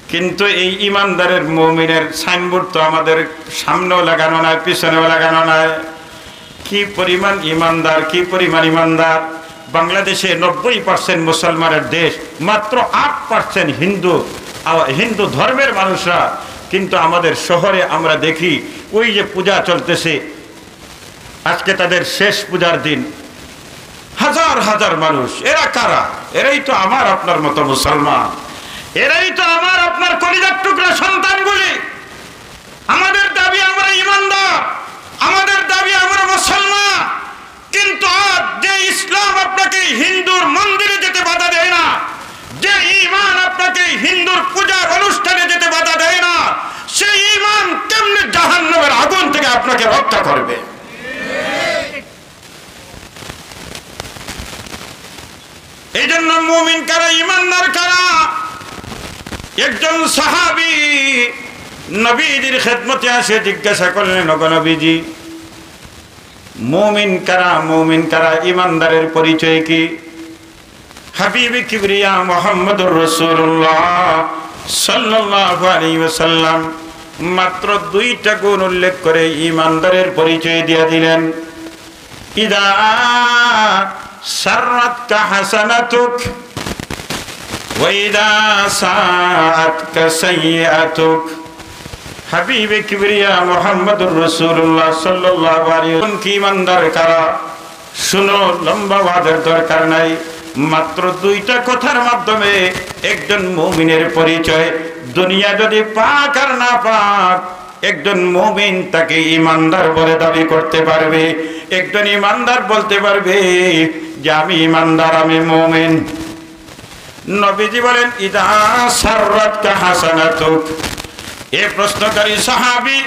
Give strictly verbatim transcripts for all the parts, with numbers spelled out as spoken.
কিন্তু এই ইমানদারের, মুমিনের সাইনবোর্ড তো আমাদের সামনেও লাগানো নাই, পিছনেও লাগানো নাই। কি পরিমাণ ইমানদার, কি পরিমাণ ইমানদার! বাংলাদেশে নব্বই পার্সেন্ট মুসলমানের দেশ, মাত্র আট পার্সেন্ট হিন্দু, আ-, হিন্দু ধর্মের মানুষরা। কিন্তু আমাদের শহরে আমরা দেখি, ওই যে পূজা চলতেছে, আজকে তাদের শেষ পূজার দিন, হাজার হাজার মানুষ। এরা কারা? এরাই তো আমার আপনার মতো মুসলমান, এরাই তো আমার আপনার কলিজার টুকরা সন্তানগুলি। আমাদের দাবি আমরা ইমানদার, আমাদের দাবি আমরা মুসলমান। কিন্তু আজ যে ইসলাম আপনাকে হিন্দুর মন্দিরে যেতে বাধা দেয় না, যে ইমান আপনাকে হিন্দুর পূজার অনুষ্ঠানে যেতে বাধা দেয় না, সেই ইমান কেমনে জাহান্নামের আগুন থেকে আপনাকে রক্ষা করবে? এই জন্য মুমিন কারা, ইমানদার কারা? একজন সাহাবী নবীজির খেদমতে আসে, জিজ্ঞাসা করলেন, "ওগো নবীজি, মুমিন কারা, মুমিন কারা, ইমানদারের পরিচয় কি?" হাবিবে কিবরিয়া মুহাম্মদুর রাসূলুল্লাহ সাল্লাল্লাহু আলাইহি ওয়াসাল্লাম মাত্র দুইটা গুণ উল্লেখ করে ইমানদারের পরিচয় দিয়া দিলেন। "ইদা সাররাতকা হাসানাতুক, ওয়া ইদা সাআতকা সাইয়্যিআতুক।" হাবিবে কিবরিয়া মুহাম্মদুর রাসূলুল্লাহ সাল্লাল্লাহু আলাইহি ওয়াসাল্লাম কি ইমানদার কারা? শুনো, লম্বা ওয়াজের দরকার নাই, মাত্র দুইটা কথার মাধ্যমে একজন মুমিনের পরিচয়। দুনিয়া যদি পাক আর না পাক, একজন মুমিন তাকে ইমানদার বলে দাবি করতে পারবে, একজন ইমানদার বলতে পারবে যে, "আমি ইমানদার, আমি মুমিন।" নবীজি বলেন, "ইদা সাররাতকা হাসানাতুক।" এ প্রশ্নকারী সাহাবী,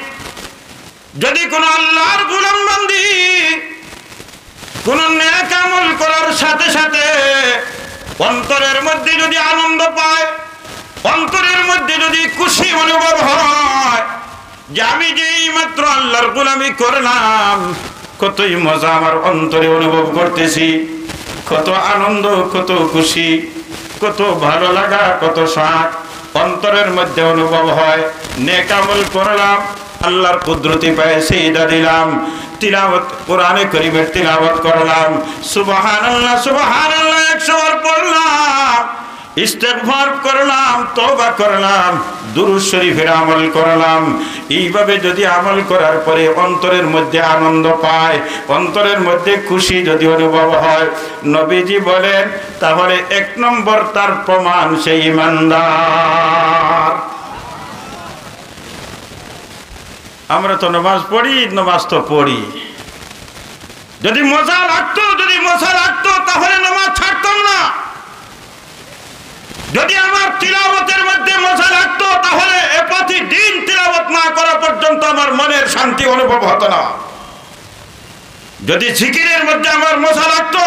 যদি কোনো আল্লাহর গোলাম বান্দি কোনো নেক আমল করার সাথে সাথে অন্তরের মধ্যে যদি আনন্দ পায়, অন্তরের মধ্যে যদি খুশি অনুভব হয় যে আমি যে এইমাত্র আল্লাহর গোলামি করলাম, কতই মজা আমার অন্তরে অনুভব করতেছি, কত আনন্দ, কত খুশি, কত ভালো লাগা, কত স্বাদ অন্তরের মধ্যে অনুভব হয়। নেক আমল করলাম, আল্লাহর কুদরতি পায়ে সিজদা দিলাম, তিলাওয়াত, কোরআনে করিমের তিলাওয়াত করলাম, সুবহানাল্লাহ, সুবহানাল্লাহ একশো বার পড়লাম, ইস্তেগফার করলাম, তওবা করলাম, দুরূদ শরীফের আমল করলাম। এইভাবে যদি আমল করার পরে অন্তরের মধ্যে আনন্দ পায়, অন্তরের মধ্যে খুশি যদি অনুভব হয়, নবীজি বলেন, তাহলে এক নম্বর তার প্রমাণ সে ইমানদার। আমরা তো নামাজ পড়ি, নামাজ তো পড়ি। যদি মজা লাগতো, যদি মজা লাগতো, তাহলে নামাজ ছাড়তাম না। যদি আমার তিলাওয়াতের মধ্যে মজা লাগতো, তাহলে এ প্রতিদিন তিলাওয়াত না করা পর্যন্ত আমার মনের শান্তি অনুভব হতো না। যদি জিকিরের মধ্যে আমার মজা লাগতো,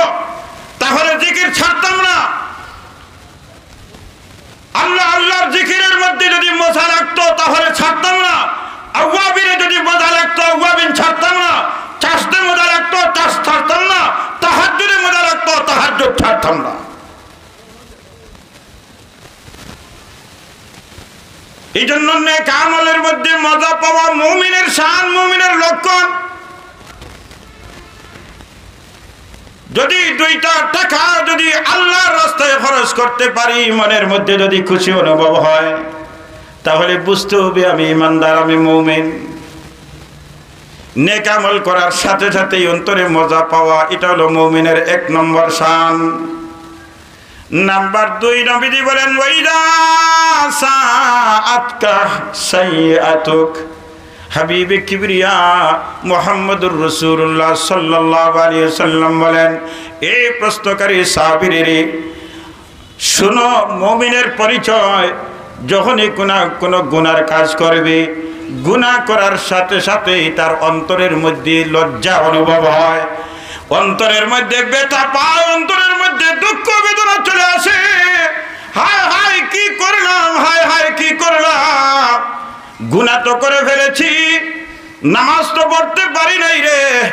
তাহলে জিকির ছাড়তাম না। আল্লাহ, আল্লাহর জিকিরের মধ্যে যদি মজা লাগতো, তাহলে ছাড়তাম না। আওয়াবিনে যদি মজা লাগতো, আওয়াবিন ছাড়তাম না। চাষতে মজা লাগতো, চাষ ছাড়তাম না। তাহাজ্জুদে মজা লাগতো, তাহাজ্জুদ ছাড়তাম না। এই জন্য নেক আমলের মধ্যে মজা পাওয়া মুমিনের শান, মুমিনের লক্ষণ। যদি দুইটা টাকা যদি আল্লাহর রাস্তায় খরচ করতে পারি, মনের মধ্যে যদি খুশি অনুভব হয়, তাহলে বুঝতে হবে আমি ইমানদার, আমি মুমিন। নেক আমল করার সাথে সাথেই অন্তরে মজা পাওয়া, এটা হলো মুমিনের এক নম্বর শান। নাম্বার দুই, নবীজি বলেন, "ওয়াইদা সাআতকা সাইয়্যাতুক।" হাবিবে কিবরিয়া মুহাম্মদুর রাসূলুল্লাহ সাল্লাল্লাহু আলাইহি ওয়াসাল্লাম বলেন, "এ প্রশ্নকারী সাহাবীরে, শুনো, মুমিনের পরিচয়, যখনই কোনো, কোনো গুনার কাজ করবে, গুনাহ করার সাথে সাথেই তার অন্তরের মধ্যে লজ্জা অনুভব হয়, অন্তরের মধ্যে ব্যথা পায়, অন্তরের মধ্যে দুঃখ বেদনা চলে আসে। হায় হায় কি করলাম, হায় হায় কি করলাম, গুনাহ তো করে ফেলেছি, নামাজ তো পড়তে পারি নাই রে,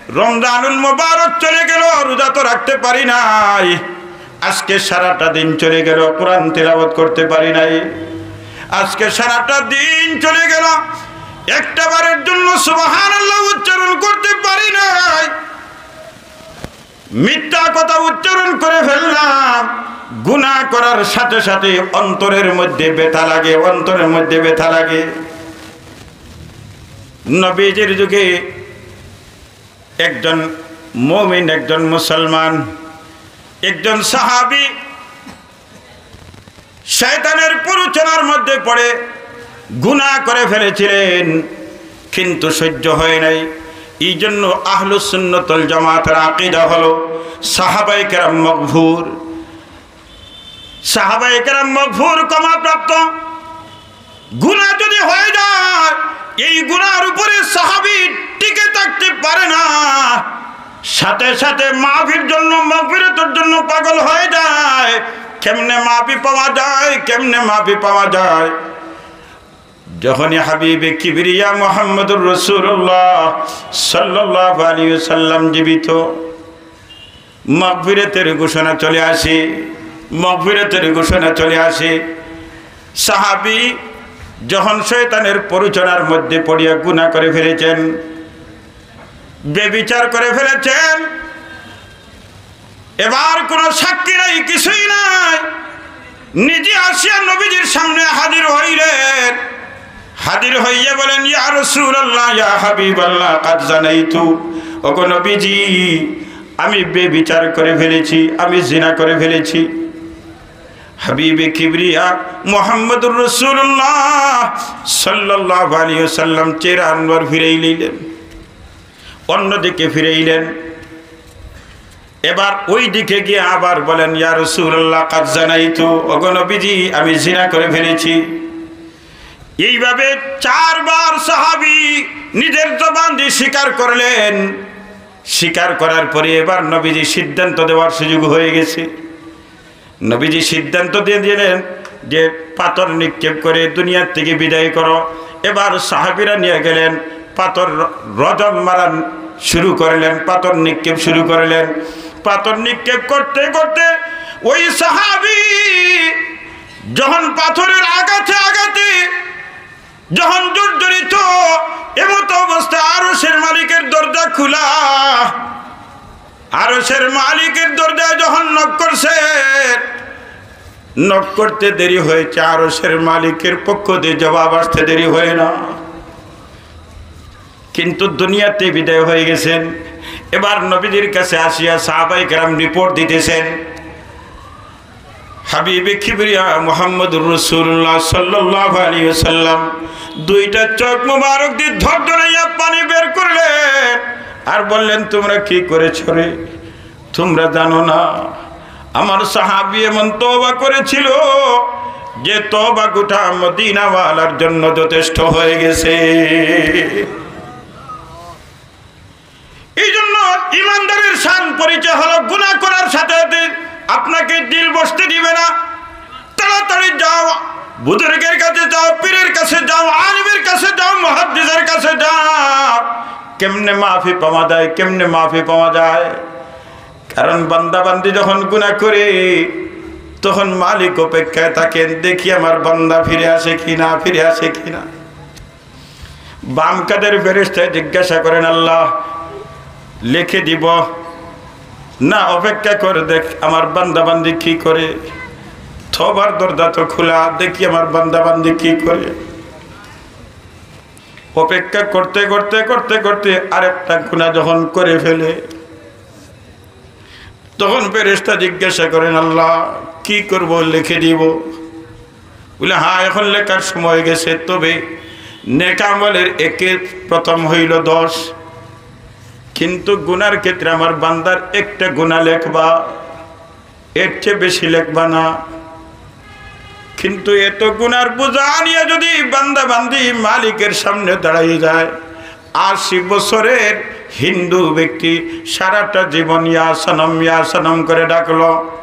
রমজানুল মোবারক চলে গেল, রোজা তো রাখতে পারি নাই।" আজকে সারাটা দিন চলে গেল, কোরআন তেলাওয়াত করতে পারি নাই। আজকে সারাটা দিন চলে গেল, একটা বারের জন্য সুবহানাল্লাহ উচ্চারণ করতে পারি নাই। মিথ্যা কথা উচ্চারণ করে ফেললাম। গুনাহ করার সাথে সাথে অন্তরের মধ্যে ব্যথা লাগে, অন্তরের মধ্যে ব্যথা লাগে। নবীজির যুগে একজন মুমিন, একজন মুসলমান, একজন সাহাবী শয়তানের প্ররোচনার মধ্যে পড়ে গুনাহ করে ফেলেছিলেন, কিন্তু সহ্য হয় নাই। এই জন্য আহলুস সুন্নাত ওয়াল জামাতের আকীদা হলো সাহাবায়ে কেরাম মগফুর। সাহাবায়ে কেরাম মগফুর, ক্ষমাপ্রাপ্ত। গুনাহ যদি হয়ে যায়, এই গুনার উপরে সাহাবী টিকে থাকতে পারে না, সাথে সাথে মাফির জন্য, মাগফিরাতের জন্য পাগল হয়ে যায়। কেমনে মাফি পাওয়া যায়, কেমনে মাফি পাওয়া যায়? যখনই হাবিবে কিবরিয়া মুহাম্মদুর রাসূলুল্লাহ সাল্লাল্লাহু আলাইহি ওয়াসাল্লাম জীবিত, মাগফিরাতের ঘোষণা চলে আসে, মাগফিরাতের ঘোষণা চলে আসে। সাহাবী যখন শয়তানের প্ররোচনার মধ্যে পড়িয়া গুনাহ করে ফেলেছেন, ব্যভিচার করে ফেলেছেন, এবার কোনো সাক্ষী নাই, কিছুই নাই, নিজে আসিয়া নবীজির সামনে হাজির হইলেন। হাজির হইয়া বলেন, "ইয়া রাসূলুল্লাহ, ইয়া হাবিবাল্লাহ, কাদ জানাইতু।" ওগো নবীজি, আমি ব্যভিচার করে ফেলেছি, আমি জিনা করে ফেলেছি। হাবিবে কিবরিয়া মুহাম্মদুর রাসূলুল্লাহ সাল্লাল্লাহু আলাইহি ওয়াসাল্লাম চেহারা আনোয়ার ফিরাই লইলেন, অন্যদিকে ফিরাইলেন। এবার ওই দিকে গিয়ে আবার বলেন, "ইয়া রাসূলুল্লাহ, কাদ জানাইতু, ওগো নবীজি, আমি জিনা করে ফেলেছি।" এইভাবে চারবার সাহাবী নিজের জবান দিয়ে স্বীকার করলেন। স্বীকার করার পরে এবার নবীজি সিদ্ধান্ত দেওয়ার সুযোগ হয়ে গেছে। নবীজি সিদ্ধান্ত দিয়ে দিলেন যে পাথর নিক্ষেপ করে দুনিয়ার থেকে বিদায় করো। এবার সাহাবীরা নিয়ে গেলেন, পাথর র-, রজম মারান শুরু করলেন, পাথর নিক্ষেপ শুরু করলেন। পাথর নিক্ষেপ করতে করতে ওই সাহাবী যখন পাথরের আঘাতে আঘাতে যখন জর্জরিত, এমতো অবস্থা, আরশের মালিকের দরজা খোলা। আরশের মালিকের দরজায় যখন নক করছে, নক করতে দেরি হয়েছে, আরশের মালিকের পক্ষ দিয়ে জবাব আসতে দেরি হয় না। কিন্তু দুনিয়াতে বিদায় হয়ে গেছেন। এবার নবীজির কাছে আসিয়া সাহাবায়ে কেরাম রিপোর্ট দিতেছেন, হাবিবে কিবরিয়া মুহাম্মদুর রাসূলুল্লাহ সাল্লাল্লাহু আলাইহি ওয়াসাল্লাম দুইটা চোখ মুবারক দিয়ে ধরধরাইয়া পানি বের করলেন আর বললেন, "তোমরা কি করেছো রে? তোমরা জানো না, আমার সাহাবী এমন তওবা করেছিল যে তওবা গোটা মদিনাওয়ালার জন্য যথেষ্ট হয়ে গেছে।" এই জন্য ইমানদারের শান পরিচয় হলো গুনাহ করার সাথে সাথে আপনাকে দিল বসতে দিবে না। তাড়াতাড়ি যাও, বুজুর্গের কাছে যাও, পীরের কাছে যাও, আলিমের কাছে যাও, মুহাদ্দিসের কাছে যাও। কেমনে মাফি পাওয়া যায়, কেমনে মাফি পাওয়া যায়? কারণ বান্দা বান্দি যখন গুনাহ করে, তখন মালিক অপেক্ষায় থাকেন, দেখি আমার বান্দা ফিরে আসে কি না, ফিরে আসে কি না। বাম কাদের ফেরেশতায় জিজ্ঞাসা করেন, "আল্লাহ, লিখে দিব না, অপেক্ষা করে দেখ আমার বান্দা বান্দি কি করে, তওবার দরজা তো খোলা, দেখি আমার বান্দা বান্দি কি করে।" অপেক্ষা করতে করতে করতে করতে আরেকটা গুনাহ যখন করে ফেলে, তখন ফেরেশতা জিজ্ঞাসা করেন, "আল্লাহ, কি করব, লিখে দিব?" বলে, "হ্যাঁ, এখন লেখার সময় গেছে, তবে নেক আমলের একে প্রথম হইল দশ, কিন্তু গুনার ক্ষেত্রে আমার বান্দার একটা গুনাহ লেখবা, এর চেয়ে বেশি লেখবা না।" কিন্তু এত গুনার বোঝা নিয়ে যদি বান্দা বান্দি মালিকের সামনে দাঁড়াই যায়, আশি বছরের হিন্দু ব্যক্তি সারাটা জীবন ইয়া সনম, ইয়া সনম করে ডাকলো,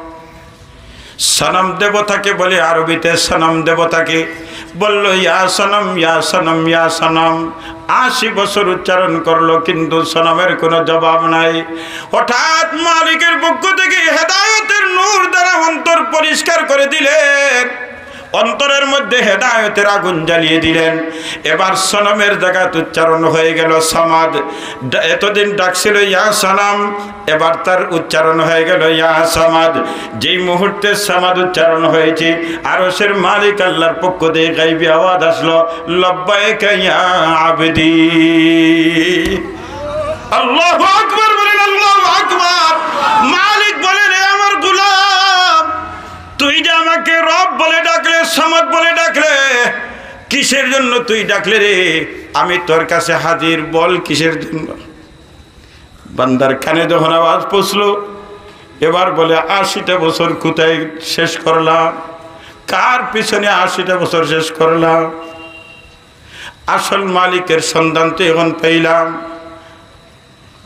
সনম দেবতাকে বলে, আরবিতে সনম দেবতাকে। বলল, "ইয়া সনম, ইয়া সনম, ইয়া সনম।" আশি বছর উচ্চারণ করলো, কিন্তু সনমের কোনো জবাব নাই। হঠাৎ মালিকের পক্ষ থেকে হেদায়েতের নূর দ্বারা অন্তর পরিষ্কার করে দিলেন, অন্তরের মধ্যে হেদায়েতের আগুন জ্বালিয়ে দিলেন। এবার সনমের জায়গাত উচ্চারণ হয়ে গেল সমাদ। ডা-, এতদিন ডাকছিল ইয়া সনম, এবার তার উচ্চারণ হয়ে গেল ইয়া সমাদ। যেই মুহূর্তে সমাদ উচ্চারণ হয়েছে, আরশের মালিক আল্লাহর পক্ষ থেকে গাইবি আওয়াজ আসলো, "লব্বাইকা ইয়া আবদি।" আল্লাহু আকবার বলেন, আল্লাহু আকবার। মালিক বলেন, "এ আমার গোলাম, তুই যে আমাকে রব বলে ডাকলে, সমাদ বলে ডাকলে, কিসের জন্য তুই ডাকলে রে? আমি তোর কাছে হাজির, বল কিসের জন্য?" বান্দার কানে যখন আওয়াজ পৌঁছলো, এবার বলে, "আশিটা বছর কোথায় শেষ করলাম? কার পিছনে আশিটা বছর শেষ করলাম? আসল মালিকের সন্ধান তো এখন পাইলাম।"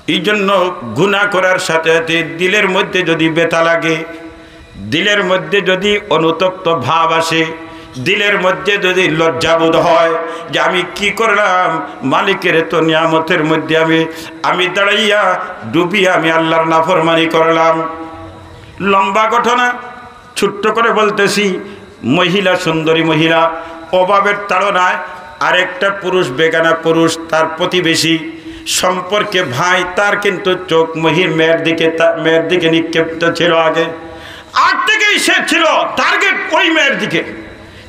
এই জন্য গুনাহ করার সাথে সাথে দিলের মধ্যে যদি ব্যথা লাগে, দিলের মধ্যে যদি অনুতপ্ত ভাব আসে, দিলের মধ্যে যদি লজ্জাবোধ হয় যে আমি কি করলাম, মালিকের তো নিয়ামতের মধ্যে আমি, আমি দাঁড়াইয়া ডুবিয়া আমি আল্লাহর নাফরমানি করলাম। লম্বা ঘটনা, ছোট্ট করে বলতেছি। মহিলা, সুন্দরী মহিলা, অভাবের তাড়নায় আরেকটা পুরুষ, বেগানা পুরুষ, তার প্রতিবেশী, সম্পর্কে ভাই, তার কিন্তু চোখ মহির মেয়ের দিকে, তা-, মেয়ের দিকে নিক্ষিপ্ত ছিল আগে। আগ থেকেই সে ছিল টার্গেট ওই মেয়ের দিকে,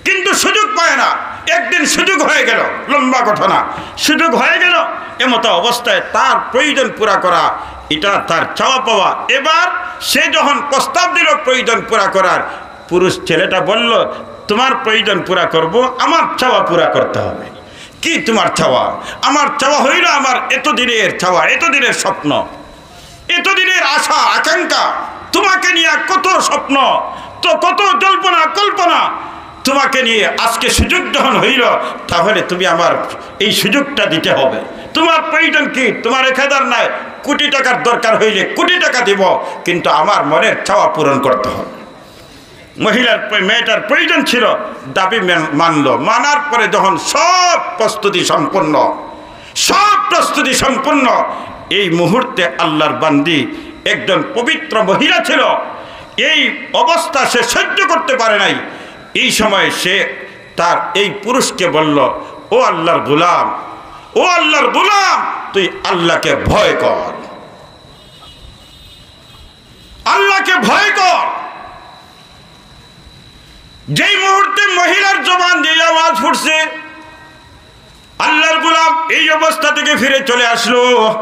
কিন্তু সুযোগ পায় না। একদিন সুযোগ হয়ে গেল, লম্বা ঘটনা, সুযোগ হয়ে গেল। এমতো অবস্থায় তার প্রয়োজন পুরা করা, এটা তার চাওয়া পাওয়া। এবার সে যখন প্রস্তাব দিল প্রয়োজন পুরা করার, পুরুষ ছেলেটা বলল, "তোমার প্রয়োজন পুরা করব, আমার চাওয়া পুরা করতে হবে।" "কি তোমার চাওয়া?" "আমার চাওয়া হইল আমার এতদিনের চাওয়া, এতদিনের স্বপ্ন, এতদিনের আশা আকাঙ্ক্ষা, তোমাকে নিয়ে কত স্বপ্ন, তো কত জল্পনা কল্পনা, তোমাকে নিয়ে আজকে সুযোগ যখন হইল, তাহলে তুমি আমার এই সুযোগটা দিতে হবে। তোমার প্রয়োজন কি? তোমার এক হাজার নয়, কোটি টাকার দরকার হইলে কোটি টাকা দিব, কিন্তু আমার মনের চাওয়া পূরণ করতে হবে।" মহিলার প-, মেয়েটার প্রয়োজন ছিল, দাবি মেন-, মানলো। মানার পরে যখন সব প্রস্তুতি সম্পন্ন, সব প্রস্তুতি সম্পন্ন, এই মুহূর্তে আল্লাহর বান্দি, একজন পবিত্র মহিলা ছিল, এই অবস্থা সে সহ্য করতে পারে নাই। এই সময় সে তার এই পুরুষকে বলল, "ও আল্লাহর গোলাম, ও আল্লাহর গোলাম, তুই আল্লাহকে ভয় কর, আল্লাহকে ভয় কর।" যেই মুহূর্তে মহিলার জবান দিয়ে আওয়াজ ফুটছে, আল্লাহর গোলাম এই অবস্থা থেকে ফিরে চলে আসলো।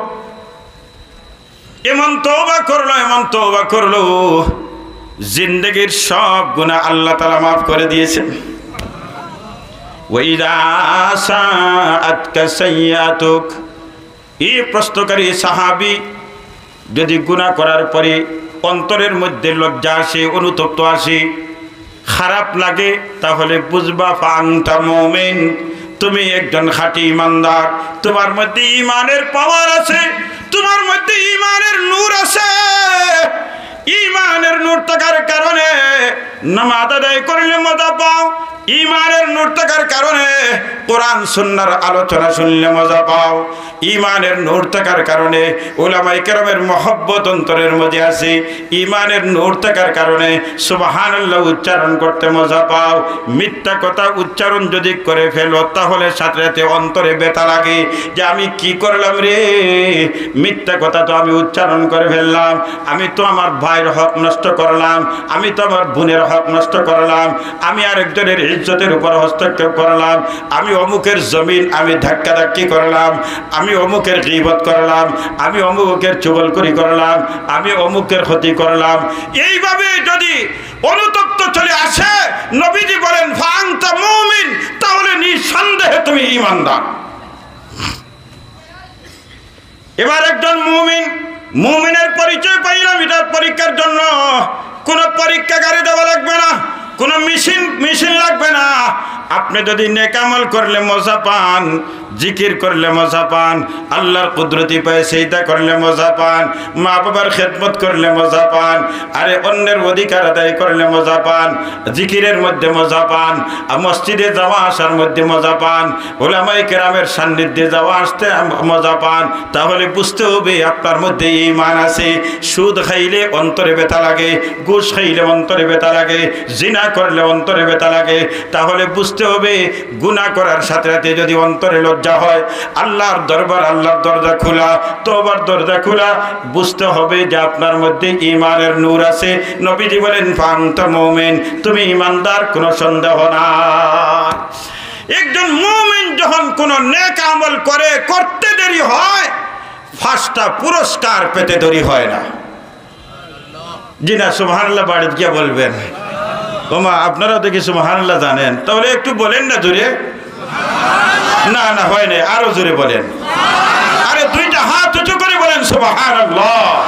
এমন তওবা করলো, এমন তওবা করলো, জিন্দেগির সব গুনাহ আল্লাহ তাআলা মাফ করে দিয়েছেন। "ওয়াইদা সাআতকা সাইয়্যাতুক।" এই প্রশ্নকারী সাহাবী যদি গুনাহ করার পরে অন্তরের মধ্যে লজ্জা আসে, অনুতপ্ত আসে, খারাপ লাগে, তাহলে বুঝবা, "ফাআনতা মুমিন, তুমি একজন খাঁটি ইমানদার, তোমার মধ্যে ইমানের পাওয়ার আছে, তোমার মধ্যে ইমানের নূর আছে।" ইমানের নূর থাকার কারণে নামাজ আদায় করলে মজা পাও, ইমানের নূর থাকার কারণে কোরআন সুন্নাহর আলোচনা শুনলে মজা পাও, ইমানের নূর থাকার কারণে উলামায়ে কেরামের মহব্বত অন্তরের মধ্যে আছে, ইমানের নূর থাকার কারণে সুবহানাল্লাহ উচ্চারণ করতে মজা পাও। মিথ্যা কথা উচ্চারণ যদি করে ফেলো, তাহলে সাথে সাথে অন্তরে ব্যথা লাগে যে, "আমি কি করলাম রে? মিথ্যা কথা তো আমি উচ্চারণ করে ফেললাম, আমি তো আমার ভাইয়ের হক নষ্ট করলাম, আমি তো আমার বোনের হক নষ্ট করলাম, আমি আরেকজনের ইজ্জতের উপর হস্তক্ষেপ করলাম, আমি অমুকের জমিন আমি ধাক্কাধাক্কি করলাম, আমি অমুকের গীবত করলাম, আমি অমুকের চুগলখুরি করলাম, আমি অমুকের ক্ষতি করলাম।" এইভাবে যদি অনুতপ্ত চলে আসে, নবীজি বলেন, "ফাআনতা মুমিন", তাহলে নিঃসন্দেহে তুমি ইমানদার। এবার একজন মুমিন, মুমিনের পরিচয় পাইলাম, এটার পরীক্ষার জন্য কোনো পরীক্ষাগারে দেওয়া লাগবে না, কোনো মেশিন, মেশিন লাগবে না। আপনি যদি নেক আমল করলে মজা পান, জিকির করলে মজা পান, আল্লাহর কুদরতি পায়ে সিজদা করলে মজা পান, মা বাবার খেদমত করলে মজা পান, আরে অন্যের অধিকার আদায় করলে মজা পান, জিকিরের মধ্যে মজা পান, আর মসজিদে যাওয়া আসার মধ্যে মজা পান, ওলামায়ে কেরামের সান্নিধ্যে যাওয়া আসতে আম-, মজা পান, তাহলে বুঝতে হবে আপনার মধ্যে ঈমান আছে। সুদ খাইলে অন্তরে ব্যথা লাগে, ঘুষ খাইলে অন্তরে ব্যথা লাগে, জিনা করলে অন্তরে ব্যথা লাগে, তাহলে বুঝতে হবে গুনাহ করার সাথে সাথে যদি অন্তরে লজ্জা হয়, আল্লাহর দরবার, আল্লাহর দরজা খোলা, তওবার দরজা খোলা, বুঝতে হবে যে আপনার মধ্যে ঈমানের নূর আছে। নবীজি বলেন, "ফাআনতা মুমিন, তুমি ঈমানদার, কোনো সন্দেহ না।" একজন মুমিন যখন কোনো নেক আমল করে, করতে দেরি হয়, পাঁচটা পুরস্কার পেতে দেরি হয় না। জি না, সুবহানাল্লাহ বাড়িত গিয়া বলবেন। ওমা, আপনারাও দেখি সুবহানাল্লাহ জানেন, তাহলে একটু বলেন না জোরে। না, না, হয় নাই, আরো জোরে বলেন। আরে দুইটা হাত উঁচু করে বলেন সুবহানাল্লাহ।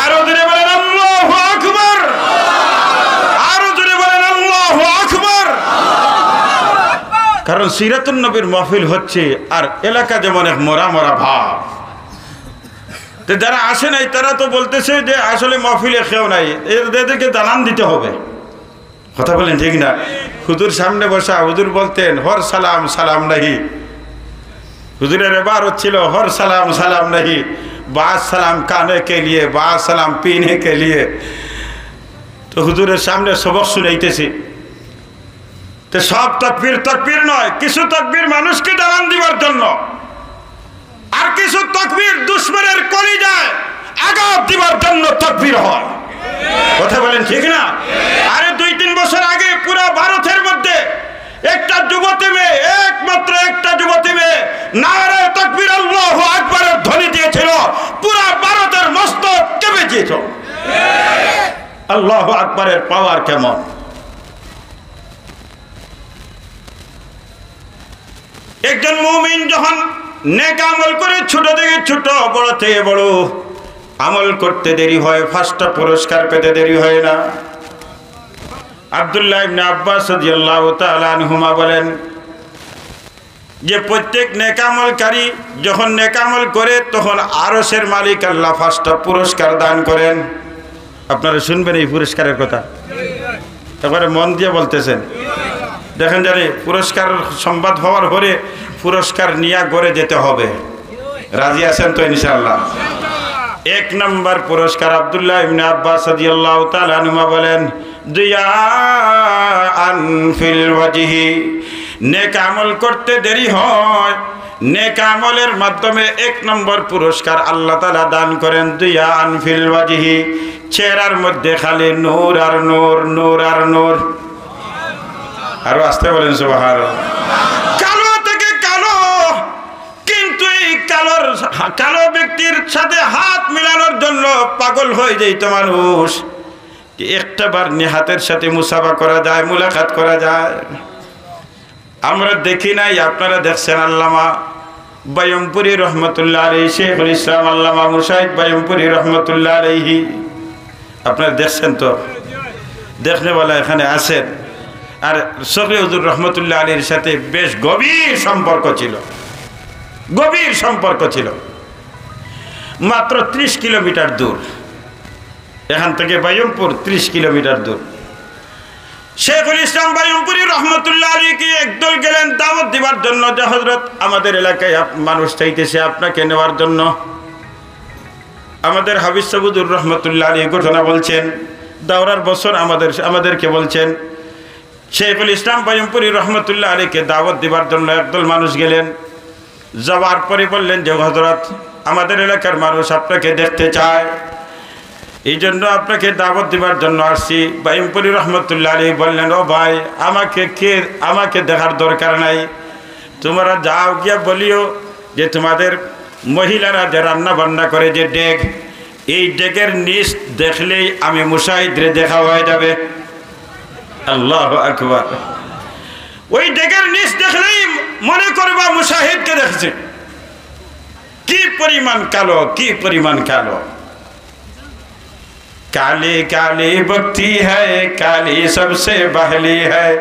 আরো জোরে বলেন আল্লাহু আকবার। আরো জোরে বলেন আল্লাহু আকবার। কারণ সিরাতুন নবীর মাহফিল হচ্ছে, আর এলাকা যেমন এক মরা মরা ভাব। তো যারা আসে নাই, তারা তো বলতেছে যে আসলে মাহফিলে কেউ নাই, এর-, এদেরকে জানান দিতে হবে। কথা বলেন ঠিক না? হুজুর সামনে বসা, হুজুর বলতেন, "হর সালাম সালাম নাহি।" হুজুরের এবার হচ্ছিল, "হর সালাম সালাম নাহি, বাদ সালাম খানে কে লিয়ে, বাদ সালাম পিনে কে লিয়ে।" তো হুজুরের সামনে সবক শুনাইতেছি, তো সব তকবীর তকবীর নয়, কিছু তকবীর মানুষকে জানান দিবার জন্য, আর কিছু তকবীর দুশমনের কলিজায় আঘাত দিবার জন্য তকবীর হয়। কথা বলেন ঠিক না? আরে দুই তিন বছর আগে পুরা ভারতের মধ্যে একটা যুবতী মেয়ে, একমাত্র একটা যুবতী মেয়ে নারায়ে তকবীর আল্লাহু আকবারের ধ্বনি দিয়েছিল, পুরা ভারতের মস্তক কেঁপে গিয়েছিল। আল্লাহু আকবারের পাওয়ার কেমন! একজন মুমিন যখন নেক আমল করে, ছোট থেকে ছোট, বড় থেকে বড়, আমল করতে দেরি হয়, পাঁচটা পুরস্কার পেতে দেরি হয় না। আব্দুল্লাহ ইবনে আব্বাস রাদিয়াল্লাহু তাআলা আনহুমা বলেন যে প্রত্যেক নেক আমলকারী যখন নেক আমল করে, তখন আরশের মালিক আল্লাহ পাঁচটা পুরস্কার দান করেন। আপনারা শুনবেন এই পুরস্কারের কথা, একবারে মন দিয়ে বলতেছেন। দেখেন জানি পুরস্কার সংবাদ হওয়ার পরে পুরস্কার নিয়ে ঘরে যেতে হবে। রাজি আছেন তো ইনশাআল্লাহ? এক নম্বর পুরস্কার, আব্দুল্লাহ ইবনে আব্বাস রাদিয়াল্লাহু তাআলা আনহুমা বলেন, "দিয়াআন ফিল ওয়াজহি।" নেক আমল করতে দেরি হয়, নেক আমলের মাধ্যমে এক নম্বর পুরস্কার আল্লাহ তাআলা দান করেন, "দিয়াআন ফিল ওয়াজহি", চেহারার মধ্যে খালি নূর আর নূর, নূর আর নূর। আরো আস্তে বলেন সুবহানাল্লাহ। কালো থেকে কালো, কিন্তু এই কালোর, কালো ব্যক্তির সাথে হাত মিলানোর জন্য পাগল হয়ে যাইত মানুষ। একটা বার নিহাতের সাথে মুসাফা করা যায়, মুলাকাত করা যায়। আমরা দেখি নাই, আপনারা দেখছেন আল্লামা বায়ুমপুরী রহমতুল্লাহ আলাইহি, শেখুল ইসলাম আল্লামা মুশাহিদ বায়ুমপুরী রহমতুল্লাহ আলাইহি। আপনারা দেখছেন তো, দেখনেওয়ালা এখানে আছেন। আর শফি হুজুর রহমতুল্লাহ আলাইহির সাথে বেশ গভীর সম্পর্ক ছিল, গভীর সম্পর্ক ছিল। মাত্র ত্রিশ কিলোমিটার দূর, এখান থেকে বায়ুমপুর ত্রিশ কিলোমিটার দূর। শেখুল ইসলাম বায়ুমপুরী রহমতুল্লাহ আলাইহি একদল গেলেন দাওয়াত দিবার জন্য যে, "হযরত, আমাদের এলাকায় আপ-, মানুষ চাইতেছে আপনাকে নেওয়ার জন্য।" আমাদের হাফিজ সাহেব হুজুর রহমতুল্লাহ আলাইহি ঘটনা বলছেন, দাওরার বছর আমাদের, আমাদেরকে বলছেন, শেখুল ইসলাম বায়ুমপুরী রহমতুল্লাহ আলাইহিকে দাওয়াত দিবার জন্য একদল মানুষ গেলেন। যাওয়ার পরে বললেন যে, "হযরত, আমাদের এলাকার মানুষ আপনাকে দেখতে চায়, এই জন্য আপনাকে দাওয়াত দিবার জন্য আসছি।" বায়ুমপুরী রহমতুল্লাহ আলাইহি বললেন, "ও ভাই, আমাকে কে, আমাকে দেখার দরকার নাই, তোমরা যাও গিয়া বলিও যে তোমাদের মহিলারা যে রান্না বান্না করে যে ডেগ, এই ডেগের নিচ দেখলেই আমি মুশাহিদরে দেখা হয়ে যাবে।" আল্লাহু আকবার। ওই ডেগের নিচ দেখলেই মনে করবা মুশাহিদকে দেখছে। কি পরিমাণ কালো, কি পরিমাণ কালো। কালি কালি বকতি হ্যায়, কালি সবসে বাহলি হ্যায়।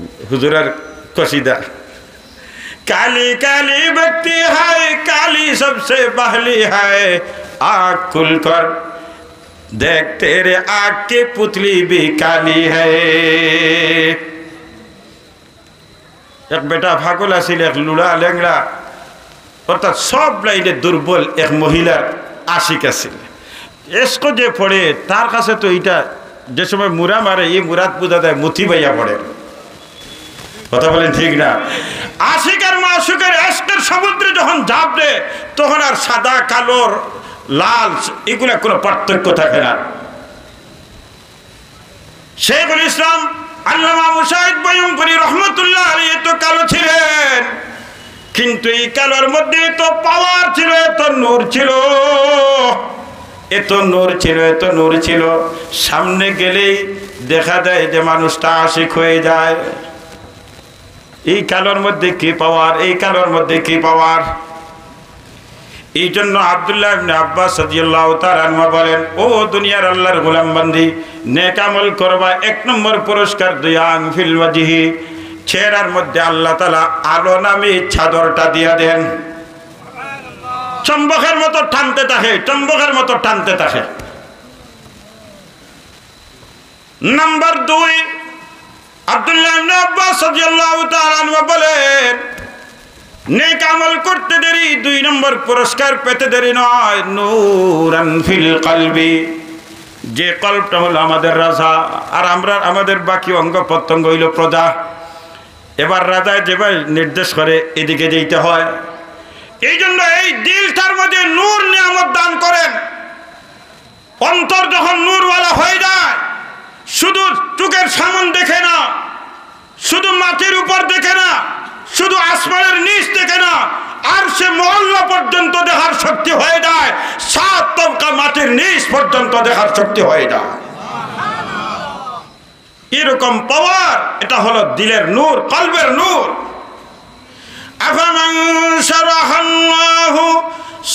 হুজুরের কসিদা। کالی کالی بکتی ہے، کالی سب سے پہلی ہے، آنکھ کھل کر دیکھ، تیرے آنکھ کی پتلی بھی کالی ہے۔ এক বেটা পাগল আছিল, এক লুলা লেংড়া, অর্থাৎ সব লাইনে দুর্বল এক মহিলার আশিক আছিল। এশক যে পড়ে, তার কাছে তো এইটা যে সময় মুরা মারে, এই মুরাত বুঝা যায় মুথি বাইয়া পড়ে। কথা বলেন ঠিক না? আশিক আর মাশুকের এশকের সমুদ্রে যখন ঝাঁপ দেয়, তখন আর সাদা, কালো, লাল, এগুলা কোনো পার্থক্য থাকে না। শেখুল ইসলাম আল্লামা মুজাহিদ বয়ংপুরী রহমতুল্লাহ আলাইহি এত কালো ছিলেন, কিন্তু এই কালোর মধ্যে এত পাওয়ার ছিল, এত নূর ছিল, এত নূর ছিল, এত নূর ছিল। সামনে গেলেই দেখা যায় যে মানুষটা আশিক হয়ে যায়। এই কালোর মধ্যে কি পাওয়ার, এই কালোর মধ্যে কি পাওয়ার। এই জন্য আব্দুল্লাহ ইবনে আব্বাস রাদিয়াল্লাহু তাআলা আনহুমা বলেন, "ও দুনিয়ার আল্লাহর গোলাম বান্দি, নেক আমল করবা, এক নম্বর পুরস্কার, দিয়াউন ফিল ওয়াজহি, চেহারার মধ্যে আল্লাহ তাআলা আলো নামে চাদরটা দিয়া দেন।" চুম্বকের মতো টানতে থাকে, চুম্বকের মতো টানতে থাকে। নাম্বার দুই, আব্দুল্লাহ ইবনে আব্বাস রাদিয়াল্লাহু তাআলা আনহু বলেন, নেক আমল করতে দেরি, দুই নম্বর পুরস্কার পেতে দেরি নয়, নূরান ফিল কলবি। যে কলবটা হলো আমাদের রাজা, আর আমরা, আমাদের বাকি অঙ্গ প্রত্যঙ্গ হইল প্রজা। এবার রাজায় যেভাবে নির্দেশ করে, এদিকে যেতে হয়। এই জন্য এই দিলটার মধ্যে নূর নিয়ামত দান করেন। অন্তর যখন নূরওয়ালা হয়ে যায়, শুধু চোখের সামন দেখে না, শুধু মাটির উপর দেখে না, শুধু আসমানের নিচ দেখে না, আরশে মুআল্লা পর্যন্ত দেখার শক্তি হয়ে যায়, সাত তবকা মাটির নিচ পর্যন্ত দেখার শক্তি হয়ে যায়। এরকম পাওয়ার, এটা হলো দিলের নূর, কলবের নূর। أفمن شرح الله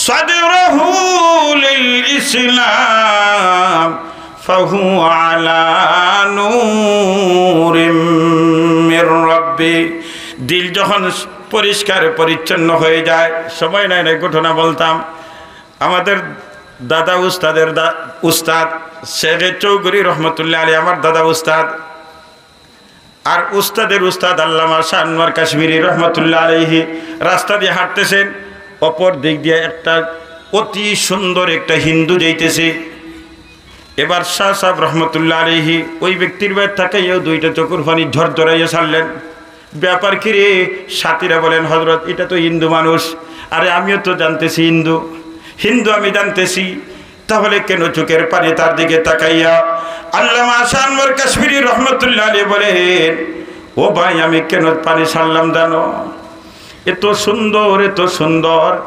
صدره للإسلام فهو على نور من ربه। দিল যখন পরিষ্কার পরিচ্ছন্ন হয়ে যায়, সময় নাই, নাই ঘটনা বলতাম। আমাদের দাদা উস্তাদের দা-, উস্তাদ শেখে চৌধুরী রহমতুল্লাহ আলী, আমার দাদা উস্তাদ, আর উস্তাদের উস্তাদ আল্লামা শাহ আনোয়ার কাশ্মীরি রহমতুল্লাহ আলাইহি রাস্তা দিয়ে হাঁটতেছেন, অপর দিক দিয়ে একটা অতি সুন্দর একটা হিন্দু যাইতেছে। এবার শাহ সাহেব রহমতুল্লাহ আলাইহি ওই ব্যক্তির বায় তাকাইয়াও দুইটা চকুর পানি ঝরঝরাইয়া ছাড়লেন। "ব্যাপার কি রে?" সাথীরা বলেন, "হজরত, এটা তো হিন্দু মানুষ।" "আরে, আমিও তো জানতেছি হিন্দু, হিন্দু আমি জানতেছি, তাহলে কেন চোখের পানি তার দিকে তাকাইয়া?" আল্লামা শাহ আনোয়ার কাশ্মীরি রহমতুল্লাহ আলাইহি বলেন, "ও ভাই, আমি কেন পানি ছাড়লাম জানো? এত সুন্দর, এত সুন্দর,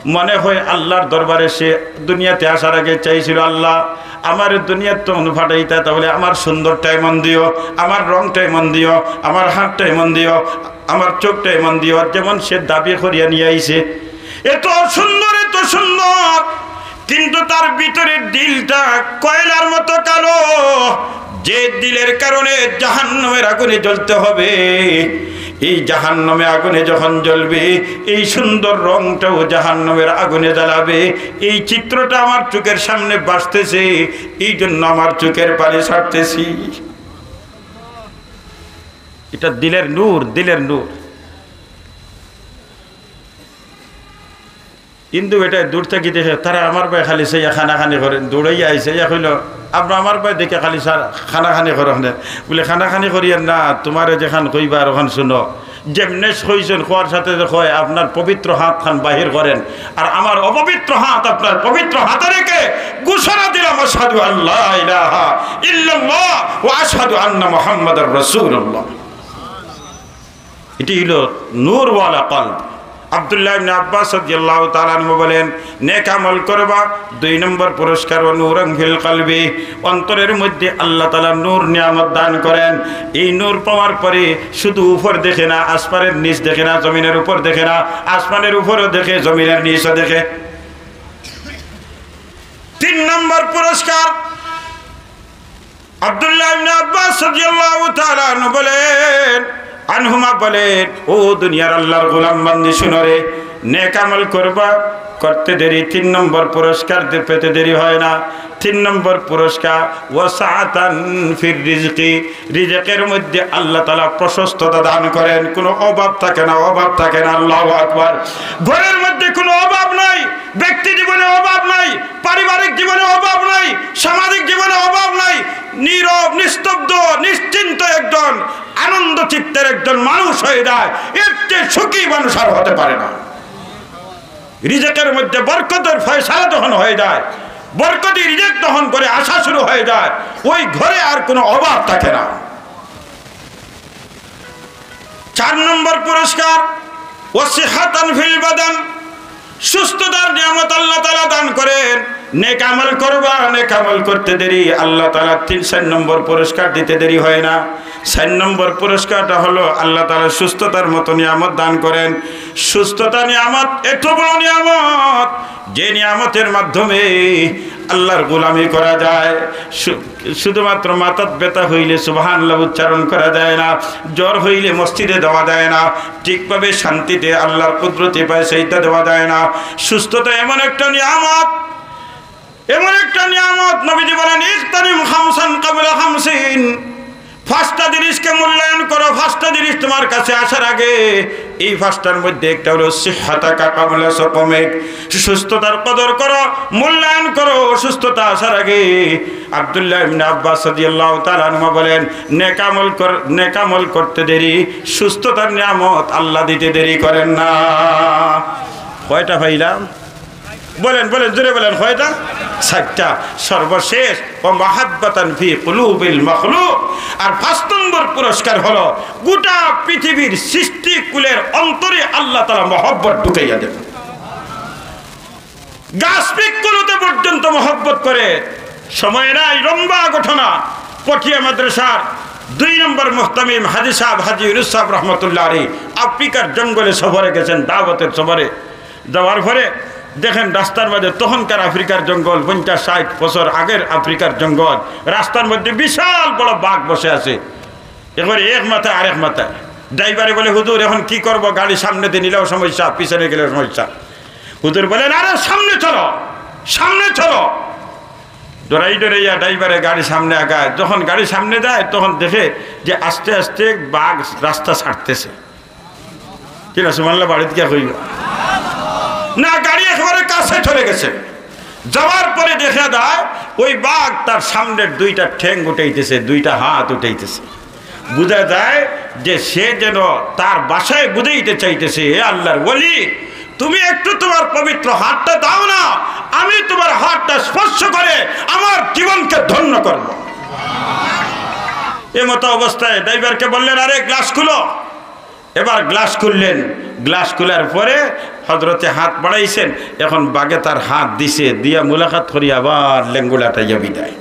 মনে হয় আল্লাহর দরবারে সে দুনিয়াতে আসার আগে চাইছিল, 'আল্লাহ, আমার দুনিয়ার তো ফাটাইতা, তাহলে আমার সুন্দরটা এমন দিও, আমার রংটা এমন দিও, আমার হাতটা এমন দিও, আমার চোখটা এমন দিও,' যেমন সে দাবি করিয়া নিয়ে আইছে। এত সুন্দর, এত সুন্দর, কিন্তু তার ভিতরের দিলটা কয়লার মতো কালো, যে দিলের কারণে জাহান্নামের আগুনে জ্বলতে হবে। এই জাহান্নামে আগুনে যখন জ্বলবে, এই সুন্দর রংটাও জাহান্নামের আগুনে জ্বালাবে। এই চিত্রটা আমার চোখের সামনে ভাসতেছে, এই জন্য আমার চোখের পানি ছাড়তেছি। এটা দিলের নূর, দিলের নূর। হিন্দু বেটায় দূর থাকি দেখে, তারা আমার বায় খালি চাইয়া কানাকানি করেন, দৌড়াইয়া আইছে, ইয়া কইল, "আপনে আমার বায় দেখে খালি সা-, কানাকানি করো কেনে?" বলে, "কানাকানি করিয়ার না, তুমারে যেখান কইবার ওখান শুনো।" যেমনে কইছেন, কওয়ার সাথে সাথে কয়, "আপনার পবিত্র হাতখান বাহির করেন, আর আমার অপবিত্র হাত আপনার পবিত্র হাতে রেখে ঘোষণা দিলাম, আশহাদু আল্লা ইলাহা ইল্লাল্লাহ ওয়া আশহাদু আন্না মুহাম্মাদার রাসূলুল্লাহ।" এটি হলো নূরওয়ালা কলব। আব্দুল্লাহ ইবনে আব্বাস রাদিয়াল্লাহু তাআলা আনহু বলেন, "নেক আমল করবা, দুই নম্বর পুরস্কার, ওয়া নূরান ফিল কলবি, অন্তরের মধ্যে আল্লাহ তাআলা নূর নিয়ামত দান করেন। এই নূর পাওয়ার পরে শুধু উপর দেখে না, আসমানের নিচ দেখে না, জমিনের উপর দেখে না, আসমানের উপরও দেখে, জমিনের নিচও দেখে।" তিন নম্বর পুরস্কার, আব্দুল্লাহ ইবনে আব্বাস রাদিয়াল্লাহু তাআলা আনহু বলেন, আনহুমা বলেন, "ও দুনিয়ার আল্লাহর গোলাম বান্দি, শুনো রে, নেক আমল করবা, করতে দেরি, তিন নম্বর পুরস্কার দে-, পেতে দেরি হয় না।" তিন নম্বর পুরস্কার, "ওয়াসাআতান ফির রিজকি", রিজিকের মধ্যে আল্লাহ তাআলা প্রশস্ততা দান করেন, কোনো অভাব থাকে না, অভাব থাকে না। আল্লাহু আকবার। ঘরের মধ্যে কোনো অভাব নাই, ব্যক্তি জীবনে অভাব নাই, পারিবারিক জীবনে অভাব নাই, সামাজিক জীবনে অভাব নাই। নীরব, নিস্তব্ধ, নিশ্চিন্ত একজন আনন্দ চিত্তের একজন মানুষ হয়ে যায়, এর চেয়ে সুখী মানুষ আর হতে পারে না। রিজিকের মধ্যে বরকতের ফয়সালা যখন হয়ে যায়, বরকতি রিজিক যখন ঘরে আসা শুরু হয়ে যায়, ওই ঘরে আর কোনো অভাব থাকে না। চার নম্বর পুরস্কার, "ওয়াসিহাতান ফিল বাদান", সুস্থতার নিয়ামত আল্লাহ তাআলা দান করেন। নেক আমল করবা, নেক আমল করতে দেরি, আল্লাহ তাআলা তিন, চার নম্বর পুরস্কার দিতে দেরি হয় না। চার নম্বর পুরস্কারটা হলো আল্লাহ তাআলা সুস্থতার মতো নিয়ামত দান করেন। সুস্থতা নিয়ামত এত বড় নিয়ামত, যে নিয়ামতের মাধ্যমে আল্লাহর গোলামি করা যায়। শু-, শুধুমাত্র মাথাত ব্যথা হইলে সুবহানাল্লাহ উচ্চারণ করা যায় না, জ্বর হইলে মসজিদে দেওয়া যায় না, ঠিকভাবে শান্তিতে আল্লাহর কুদরতি পায়ে সেজদা দেওয়া যায় না। সুস্থতা এমন একটা নিয়ামত, এমন একটা নিয়ামত, নবীজি বলেন, "ইগতানিম খামসান ক্বাবলা খামসিন।" পাঁচটা জিনিসকে মূল্যায়ন করো, পাঁচটা জিনিস তোমার কাছে আসার আগে। এই পাঁচটার মধ্যে একটা হলো সিহহাতাকা ক্বাবলা সাকামিক, সুস্থতার কদর করো, মূল্যায়ন করো সুস্থতা আসার আগে। আব্দুল্লাহ ইবনে আব্বাস রাদিয়াল্লাহু তাআলা আনহুমা বলেন, "নেক আমল কর-, নেক আমল করতে দেরি, সুস্থতার নিয়ামত আল্লাহ দিতে দেরি করেন না।" কয়টা পাইলাম? বলেন, বলেন, জোরে বলেন, কয়টা? চারটা। সর্বশেষ, "ওয়া মাহাব্বাতান ফি কুলুবিল মাখলুক।" আর পাঁচ নম্বর পুরস্কার হলো, গোটা পৃথিবীর সৃষ্টিকুলের অন্তরে আল্লাহ তাআলা মহব্বত ঢুকাইয়া দেন। গাছ বৃক্ষলতা পর্যন্ত মহব্বত করে। সময় নাই, লম্বা ঘটনা। পটিয়া মাদ্রাসার দুই নম্বর মুহতামিম হাজী সাহেব, হাজী ইউনুস সাহেব রহমতুল্লাহ আলাইহি আফ্রিকার জঙ্গলে সফরে গেছেন, দাওয়াতের সফরে। যাওয়ার পরে দেখেন রাস্তার মধ্যে, তখনকার আফ্রিকার জঙ্গল, পঞ্চাশ ষাট বছর আগের আফ্রিকার জঙ্গল, রাস্তার মধ্যে বিশাল বড় বাঘ বসে আছে, একবারে এক মাথায় আরেক মাথায়। ড্রাইভারে বলে, "হুজুর, এখন কি করব? গাড়ি সামনে দিয়ে নিলেও সমস্যা, পিছনে গেলেও সমস্যা।" হুজুর বলেন, "আরে সামনে চলো, সামনে চলো।" ডরাই ডরাইয়া ড্রাইভারে গাড়ি সামনে আগায়। যখন গাড়ি সামনে যায়, তখন দেখে যে আস্তে আস্তে বাঘ রাস্তা ছাড়তেছে। কিনা সুবহানাল্লাহ বাড়িত গিয়া কইল না, গাড়ি একেবারে কাছে চলে গেছে। যাওয়ার পরে দেখা যায় ওই বাঘ তার সামনের দুইটা ঠ্যাং উঠাইতেছে, দুইটা হাত উঠাইতেছে। বুঝা যায় যে সে যেন তার ভাষায় বুঝাইতে চাইতেছে, "হে আল্লাহর ওলি, তুমি একটু তোমার পবিত্র হাতটা দাও না, আমি তোমার হাতটা স্পর্শ করে আমার জীবনকে ধন্য করব।" এ মতো অবস্থায় ড্রাইভারকে বললেন, "আরে গ্লাস খুলো।" এবার গ্লাস খুললেন, গ্লাস খোলার পরে হযরতে হাত বাড়াইছেন, এখন বাঘে তার হাত দিছে, দিয়া মুলাকাত করি আবার লেঙ্গুলাটাইয়া বিদায়।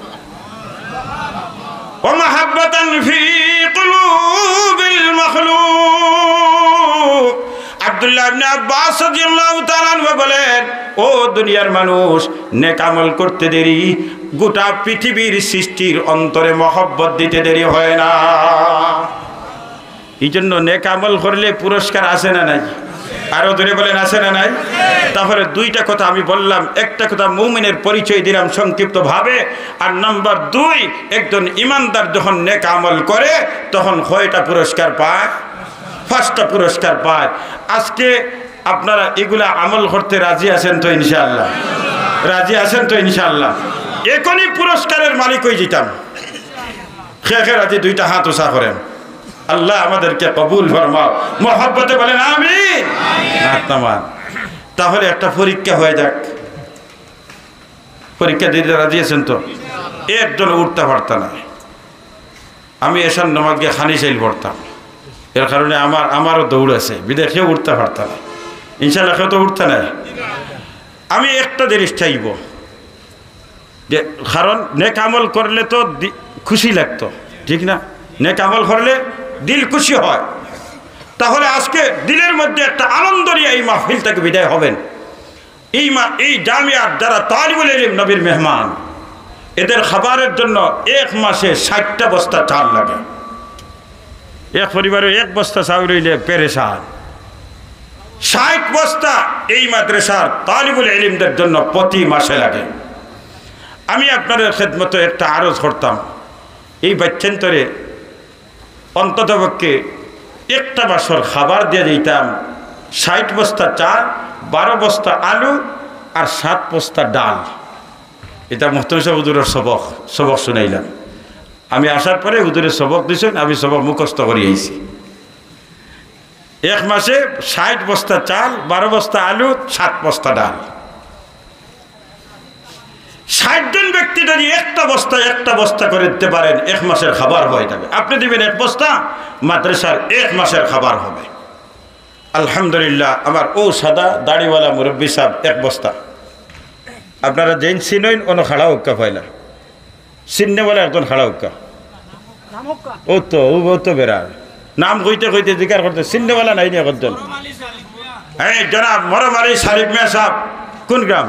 ওয়া মাহাব্বাতান ফি কুলুবিল মাখলুক। আব্দুল্লাহ ইবনে আব্বাস রাদিয়াল্লাহু তাআলা আনহু বলেন, "ও দুনিয়ার মানুষ, নেক আমল করতে দেরি, গোটা পৃথিবীর সৃষ্টির অন্তরে মহব্বত দিতে দেরি হয় না।" এই জন্য নেক আমল করলে পুরস্কার আছে না নাই? আরো জোরে বলেন, আছে না নাই? তাহলে দুইটা কথা আমি বললাম, একটা কথা মুমিনের পরিচয় দিলাম সংক্ষিপ্তভাবে, আর নাম্বার দুই, একজন ইমানদার যখন নেক আমল করে, তখন কয়টা পুরস্কার পায়? পাঁচটা পুরস্কার পায়। আজকে আপনারা এগুলা আমল করতে রাজি আছেন তো ইনশাআল্লাহ? রাজি আছেন তো ইনশাআল্লাহ? এখনই পুরস্কারের মালিক হয়ে যেতাম। খে খে রাজি দুইটা হাত উঁচা করেন। আল্লাহ আমাদেরকে কবুল ফরমাও। মহব্বতে বলেন আমিন। হাত নামান। তাহলে একটা পরীক্ষা হয়ে যাক। পরীক্ষা দিতে রাজি আছেন তো? একজন উঠতে পারত না। আমি এশার নামাজ গিয়া খানি চাইল পড়তাম, এর কারণে আমার, আমারও দৌড় আছে, বিদায় কেউ উঠতে পারত না। ইনশাল্লাহ কেউ তো উঠতে নাই। আমি একটা জিনিস চাইব, যে কারণ নেক আমল করলে তো দি-, খুশি লাগতো, ঠিক না? নেক আমল করলে দিল খুশি হয়। তাহলে আজকে দিলের মধ্যে একটা আনন্দ নিয়ে এই মাহফিল থেকে বিদায় হবেন। এই মা-, এই জামিয়ার যারা তালিবুল ইলম, নবীর মেহমান, এদের খাবারের জন্য এক মাসে ষাটটা বস্তা চাল লাগে। এক পরিবারো এক বস্তা চাউল অইলে পেরেশান। ষাইট বস্তা এই মাদ্রাসার তালিবুল ইলিমদের জন্য প্রতি মাসে লাগে। আমি আপনারার খেদমতো একটা আরজ করতাম, এই বাচ্চাইন্তরে অন্ততপক্ষে একটা মাসর খাবার দিয়া যাইতাম, ষাইট বস্তা চাল, বারো বস্তা আলু আর সাত বস্তা ডাল। ইটা মুহতামিম সাব হুজুরর সবক, সবক শুনাইলাম। আমি আসার পরে হুজুরে সবক দিছইন, আমি সবক মুখস্থ করি আইছি। এক মাসে ষাইট বস্তা চাল, বারো বস্তা আলু, সাত বস্তা ডাল। ষাইট জন ব্যক্তি যদি একটা বস্তা, একটা বস্তা করে দিতে পারেন, এক মাসের খাবার হয়ে যাবে। আপনি দিবেন এক বস্তা, মাদ্রাসার এক মাসের খাবার হবে। আলহামদুলিল্লাহ, আমার ও সাদা দাড়িওয়ালা মুরব্বী সাব এক বস্তা। আপনারা যেইন চিনইন, অনো খাড়া অউক্কা পয়লা। চিননেওয়ালা একজন খাড়া অউক্কা। ও তো, ও, ও তো বেড়া। নাম কইতে কইতে জিকার করতে, চিননেওয়ালা নাই নি একজন? এই জনাব মরম আলী সালিম মিয়া সাব, কোন গ্রাম?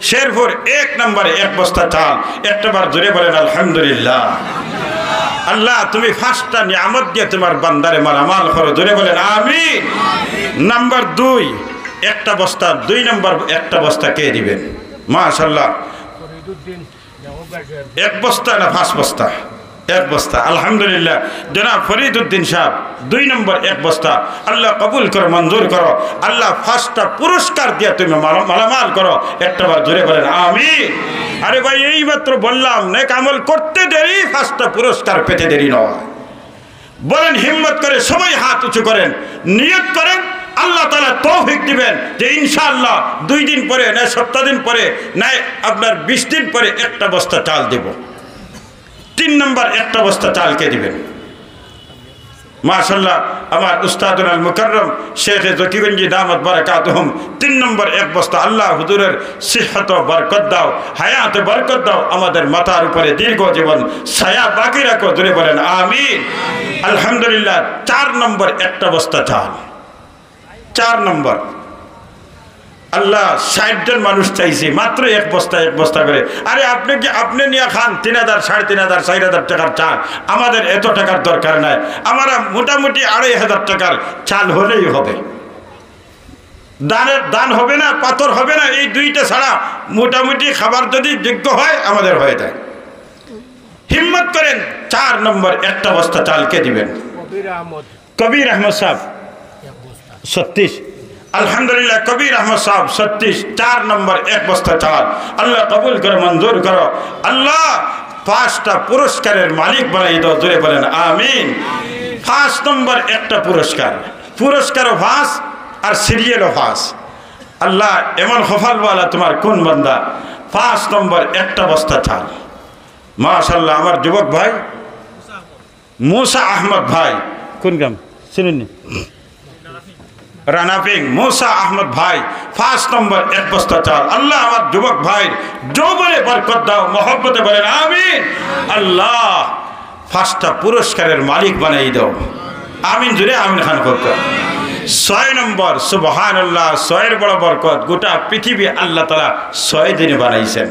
শেরপুর। এক নম্বরে এক বস্তা চাল। একটা বার জোরে বলেন আলহামদুলিল্লাহ। আল্লাহ, তুমি পাঁচটা নিয়ামত দিয়া তুমার বান্দারে মালামাল করো, জোরে বলেন আমিন। নাম্বার দুই, একটা বস্তা, দুই নম্বর একটা বস্তা কে দিবেন? মাশাআল্লাহ। এক বস্তা না পাঁচ বস্তা? এক বস্তা, আলহামদুলিল্লাহ। জনাব ফরিদুদ্দিন সাব, দুই নম্বর এক বস্তা। আল্লাহ কবুল করো, মঞ্জুর করো। আল্লাহ পাঁচটা পুরস্কার দিয়া তুমি মালা-, মালামাল করো। একটা বার জোরে বলেন আমিন। আরে ভাই, এই মাত্র বললাম, নেক আমল করতে দেরি, পাঁচটা পুরস্কার পেতে দেরি নয়। বলেন, হিম্মত করে সবাই হাত উঁচু করেন, নিয়ত করেন, আল্লাহ তাআলা তৌফিক দিবেন যে ইনশাআল্লাহ দুই দিন পরে, না সপ্তাহ দিন পরে, না আপনার বিশ দিন পরে একটা বস্তা চাল দেব। তিন নম্বর একটা বস্তা চাল কে দিবেন? মাশাআল্লাহ, আমার উস্তাদুল মুকাররম শেখ জকিগঞ্জি দামাত বারাকাতুহুম, তিন নম্বর এক বস্তা। আল্লাহ হুজুরের সিহত বরকত দাও, হায়াত বরকত দাও, আমাদের মাথার উপরে দীর্ঘ জীবন ছায়া বাকি রাখো, জোরে বলেন আমিন। আলহামদুলিল্লাহ, চার নম্বর একটা বস্তা চাল। চার নম্বর, আল্লাহ, ষাইট জন মানুষ চাইছে, মাত্র এক বস্তা, এক বস্তা করে। আরে, আপনে কি, আপনে নিয়া খান তিন হাজার, সাড়ে তিন হাজার, চাইর হাজার টেকার চাল, আমাদের এত টেকার দরকার নাই। আমরা মোটামুটি আড়াই হাজার টেকার চাল হলেই হবে। দানের, দান হবে না, পাথর হবে না, এই দুইটা ছাড়া মোটামুটি খাবার যদি যোগ্য হয়, আমাদের হয়ে যায়। হিম্মত করেন, চার নম্বর একটা বস্তা চাল কে দিবেন? কবির আহমদ। কবির আহমদ সাহেব, এক বস্তা। ছত্রিশ। আলহামদুলিল্লাহ, কবির আহমদ সাহেব ছত্রিশ, চার নম্বর এক বস্তা চাল। আল্লাহ কবুল করো, মঞ্জুর করো। আল্লাহ পাঁচটা পুরস্কারের মালিক বানাই দাও, জোরে বলেন আমিন। পাঁচ নম্বর একটা পুরস্কার, পুরস্কারও পাঁচ আর সিরিয়ালও পাঁচ। আল্লাহ, এমন কপালওয়ালা তোমার কোন বান্দা, পাঁচ নম্বর একটা বস্তা চাল। মাশাআল্লাহ, আমার যুবক ভাই মুসা আহমদ ভাই, কোন গ্রাম? চিনেননি? রানাপিং, মুসা আহমদ ভাই, পাঁচ নম্বর এক বস্তা চাল। আল্লাহ, আমার যুবক ভাইর যৌবনে বরকত দাও, মহব্বতে বলেন আমিন। আল্লাহ, পাঁচটা পুরস্কারের মালিক বানাই দাও। আমিন, জোরে আমিন খান করতে। ছয় নম্বর, সুবহানাল্লাহ, ছয়ের বড় বরকত, গোটা পৃথিবী আল্লাহ তাআলা ছয় দিনে বানাইছেন।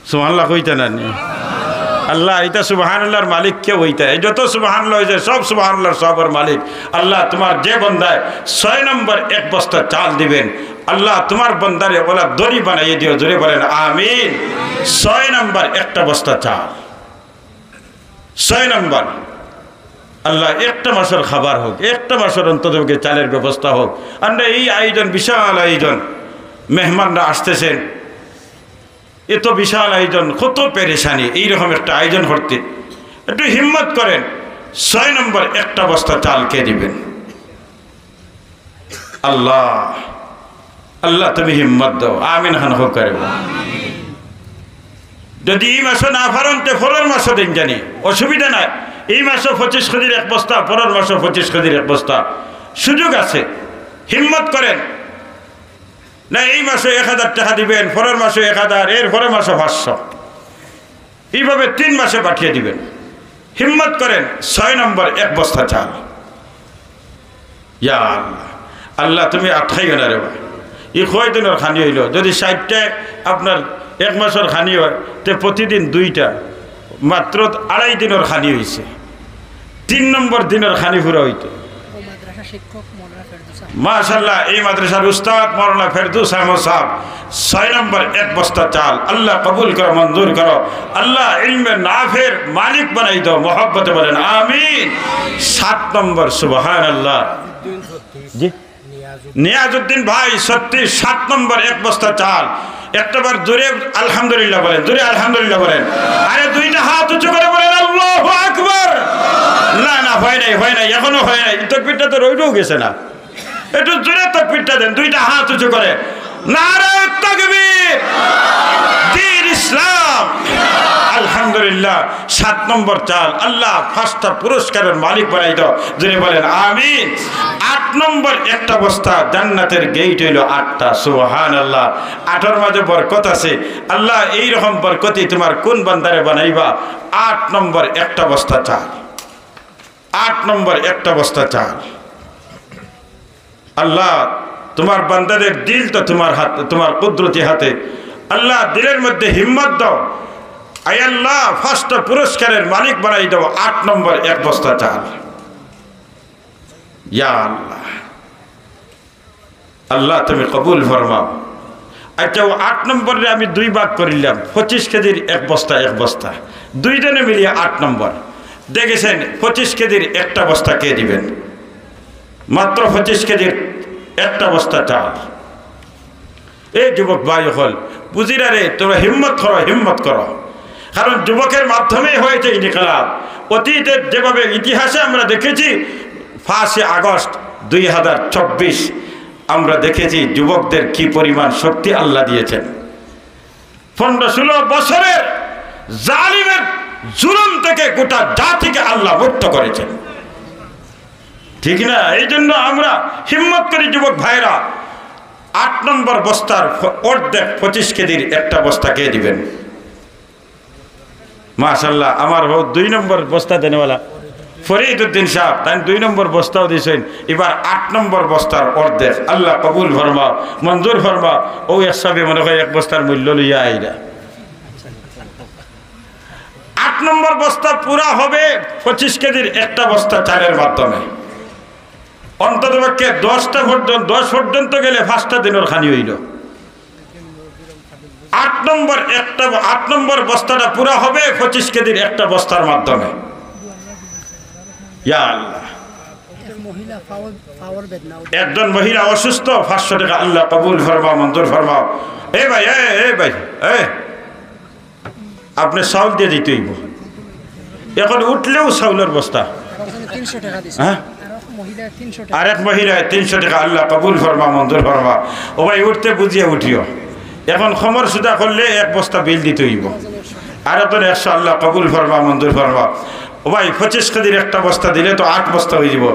সুবহানাল্লাহ কইতা না নি? আল্লাহ, ইটা সুবহানাল্লাহর মালিক কে অইতা? এই যত সুবহানাল্লাহ অইছে, সব সুবহানাল্লাহর সবর মালিক। আল্লাহ, তোমার যে বন্দায় ছয় নম্বর এক বস্তা চাল দিবেন, আল্লাহ, তোমার বন্দারে ওলা ধনী বানাইয়া দিও, জোরে বলেন আমিন। ছয় নম্বর একটা বস্তা চাল, ছয় নম্বর। আল্লাহ, একটা মাসর খাবার হোক, একটা মাসর অন্তত চালের ব্যবস্থা হোক। আমরা এই আয়োজন, বিশাল আয়োজন, মেহমানরা আসতেছেন, এত বিশাল আয়োজন, কত পেরেশানি, এইরকম একটা আয়োজন করতে। একটু হিম্মত করেন, ছয় নম্বর একটা বস্তা চাল কে দিবেন? আল্লাহ, আল্লাহ, তুমি হিম্মত দাও। আমিন খান হোক করে। যদি এই মাসও না পারন, তে পরের মাসও দিন জানি, অসুবিধা নাই। এই মাসও পঁচিশ কেজির এক বস্তা, পরের মাসও পঁচিশ কেজির এক বস্তা, সুযোগ আছে। হিম্মত করেন, না, এই মাসে এক হাজার টাকা দিবেন, পরের মাসে এক হাজার, এর পরের মাসে পাঁচশো, এইভাবে তিন মাসে পাঠিয়ে দিবেন। হিম্মত করেন, ছয় নম্বর এক বস্তা চাল। ইয়া আল্লাহ, আল্লাহ, তুমি আটকাইও না রে ভাই। ই কয় দিনর খানি অইলো? যদি ষাইটটা আপনার এক মাসর খানি হয়, তে প্রতিদিন দুইটা, মাত্র আড়াই দিনর খানি অইছে। তিন নম্বর দিনর খানি পুরা অইতো। ও মাদ্রাসা শিক্ষক মৌলানা ফেরদৌস আহমদ। মাশাআল্লাহ, এই মাদ্রাসার উস্তাদ মৌলানা ফেরদৌস আহমদ সাহেব ছয় নম্বর এক বস্তা চাল। আল্লাহ কবুল করো, মঞ্জুর করো। আল্লাহ ইলমে নাফের মালিক বানাই দাও, মহব্বতে বলেন আমিন। সাত নম্বর, সুবহানাল্লাহ। জি। নিয়াজউদ্দিন ভাই, সত্যি সাত নম্বর এক বস্তা চাল। একটাবার জোরে আলহামদুলিল্লাহ বলেন, জোরে আলহামদুলিল্লাহ বলেন। আরে দুইটা হাত উঁচু করে বলেন, আল্লাহু আকবার। না, না, হয় নাই, হয় নাই, এখনো হয় নাই। এই তকবিরটা তো রইলেও গেছে না। একটু জোরে তকবিরটা দেন, দুইটা হাত উঁচু করে। নারায়ে তাকবীর, দ্বীন ইসলাম। আলহামদুলিল্লাহ। সাত নম্বর চাল, আল্লাহ পাঁচটা পুরস্কারের মালিক বানাই দাও। জোরে বলেন আমিন। আট নম্বর একটা বস্তা, জান্নাতের গেইট অইলো আটটা। সুবহানাল্লাহ। আটর মাঝে বরকত আছে। আল্লাহ, এই রকম বরকতি তোমার কোন বান্দারে বানাইবা? আট নম্বর একটা বস্তা চাল। আট নম্বর একটা বস্তা চাল। আল্লাহ, তোমার বান্দাদের দিল তো তোমার হাত, তোমার কুদরতি হাতে। আল্লাহ, দিলের মধ্যে হিম্মত দাও। আয় আল্লাহ, পাঁচটা পুরস্কারের মালিক বানাই দাও। আট নম্বর এক বস্তা চাল। ইয়া আল্লাহ, আল্লাহ, তুমি কবুল ফরমাও। আচ্ছা, ও আট নম্বরে আমি দুই ভাগ করিলাম, পঁচিশ কেজির এক বস্তা, এক বস্তা, দুইজনে মিলিয়ে আট নম্বর। দেখেছেন, পঁচিশ কেজির একটা বস্তা কে দিবেন? মাত্র পঁচিশ কেজির একটা বস্তা চাল। এই যুবক ভাই অকল, বুঝিরা রে, তোমরা হিম্মত করো, হিম্মত করো। কারণ যুবকের মাধ্যমেই হয়েছে ইনকিলাব। অতীতের যেভাবে ইতিহাসে আমরা দেখেছি, পাঁচই আগস্ট দুই হাজার চব্বিশ, আমরা দেখেছি যুবকদের কি পরিমাণ শক্তি আল্লাহ দিয়েছেন। পনেরো ষোলো বছরের জালিমের জুলুম থেকে গোটা জাতিকে আল্লাহ মুক্ত করেছেন, ঠিক না? এই জন্য আমরা হিম্মত করি যুবক ভাইরা, আট নম্বর বস্তার ফ-, অর্ধেক পঁচিশ কেজির একটা বস্তা কে দিবেন? মাশাআল্লাহ, আমার হো দুই নম্বর বস্তা দেনেওয়ালা ফরিদুদ্দিন সাহেব, তাই দুই নম্বর বস্তাও দিছেন। এবার আট নম্বর বস্তার অর্ধেক। আল্লাহ কবুল ফরমাও, মঞ্জুর ফরমাও। ও এক সাহেবে মনে হয় এক বস্তার মূল্য লইয়া আইরা। আট নম্বর বস্তা পুরা হবে পঁচিশ কেজির একটা বস্তা চালের মাধ্যমে। অন্তত পক্ষে দশটা পর্যন্ত, দশ পর্যন্ত গেলে পাঁচটা দিনর খানি অইলো। আট নম্বর একটা, আট নম্বর বস্তাটা পুরা হবে পঁচিশ কেজির একটা বস্তার মাধ্যমে। ইয়া আল্লাহ। এক মহিলা পাওর, পাওর বেদনা। একজন মহিলা অসুস্থ, পাঁচশো টাকা আল্লাহ কবুল ফরমাও, মঞ্জুর ফরমাও। এ ভাই, এ, এ ভাই, এ, আপনি চাউল দিয়া দিতে অইবো। এখন উঠলেও চাউলর বস্তা। আরো একজনে তিনশো টাকা দিছে। হ্যাঁ? আরো এক মহিলায় তিনশো টাকা। আরেক মহিলায় তিনশো টাকা, আল্লাহ কবুল ফরমা, মঞ্জুর ফরমা। ও ভাই, উঠতে বুঝিয়া উঠিও। এখন কমর সুজা করলে এক বস্তা বিল দিতে অইবো। আর একজন একশো, আল্লাহ কবুল ফরমা, মঞ্জুর ফরমা। ও ভাই, পঁচিশ কেজির একটা বস্তা দিলে তো আট বস্তা অইযিবো।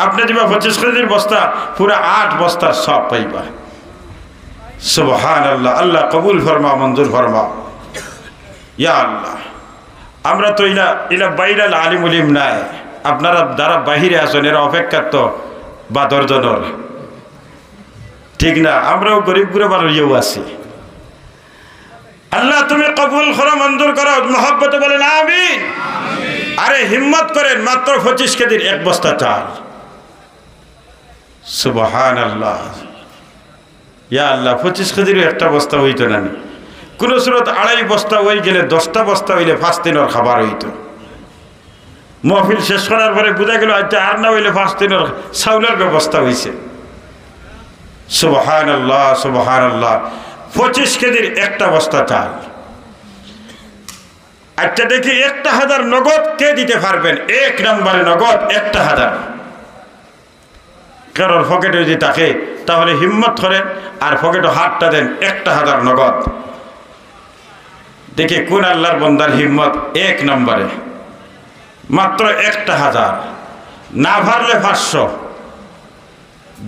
আপনে দিবা পঁচিশ কেজির বস্তা, পুরা আট বস্তার সওয়াব পাইবা। সুবহানাল্লাহ, আল্লাহ কবুল ফরমা, মঞ্জুর ফরমা। ইয়া আল্লাহ, আমরা তো ইলা, ইলা বাইরাল আলিম উলিম নাই। আপনারা যারা বাহিরে আছেন, এরা অপেক্ষাত তো বাদর জনর, ঠিক না? আমরাও গরিব গুরবা লইয়াও আছি। আল্লাহ, তুমি কবুল করো, মঞ্জুর করো, মহব্বতে বলেন আমিন। আরে হিম্মত করেন, মাত্র পঁচিশ কেজির এক বস্তা চাল। সুবহানাল্লাহ। ইয়া আল্লাহ, পঁচিশ কেজিরও একটা বস্তা অইতো না নি? কুনু সুরত আড়াই বস্তা অই গেলে, দশটা বস্তা অইলে পাঁচ দিনর খাবার অইতো। মহফিল শেষ করার পরে বুঝা গেল, আচ্ছা, আর না অইলে পাঁচ দিনর চাউলর ব্যবস্থা অইছে। সুবহানাল্লাহ, সুবহানাল্লাহ। পঁচিশ কেজির একটা বস্তা চাল। আচ্ছা, দেখি একটা হাজার নগদ কে দিতে পারবেন? এক নম্বরে নগদ একটা হাজার। কারোর পকেটে যদি থাকে, তাহলে হিম্মত করেন আর পকেটে হাতটা দেন, একটা হাজার নগদ। দেখি কোন আল্লাহর বন্দার হিম্মত এক নম্বরে, মাত্র একটা হাজার, না পারলে পাঁচশো,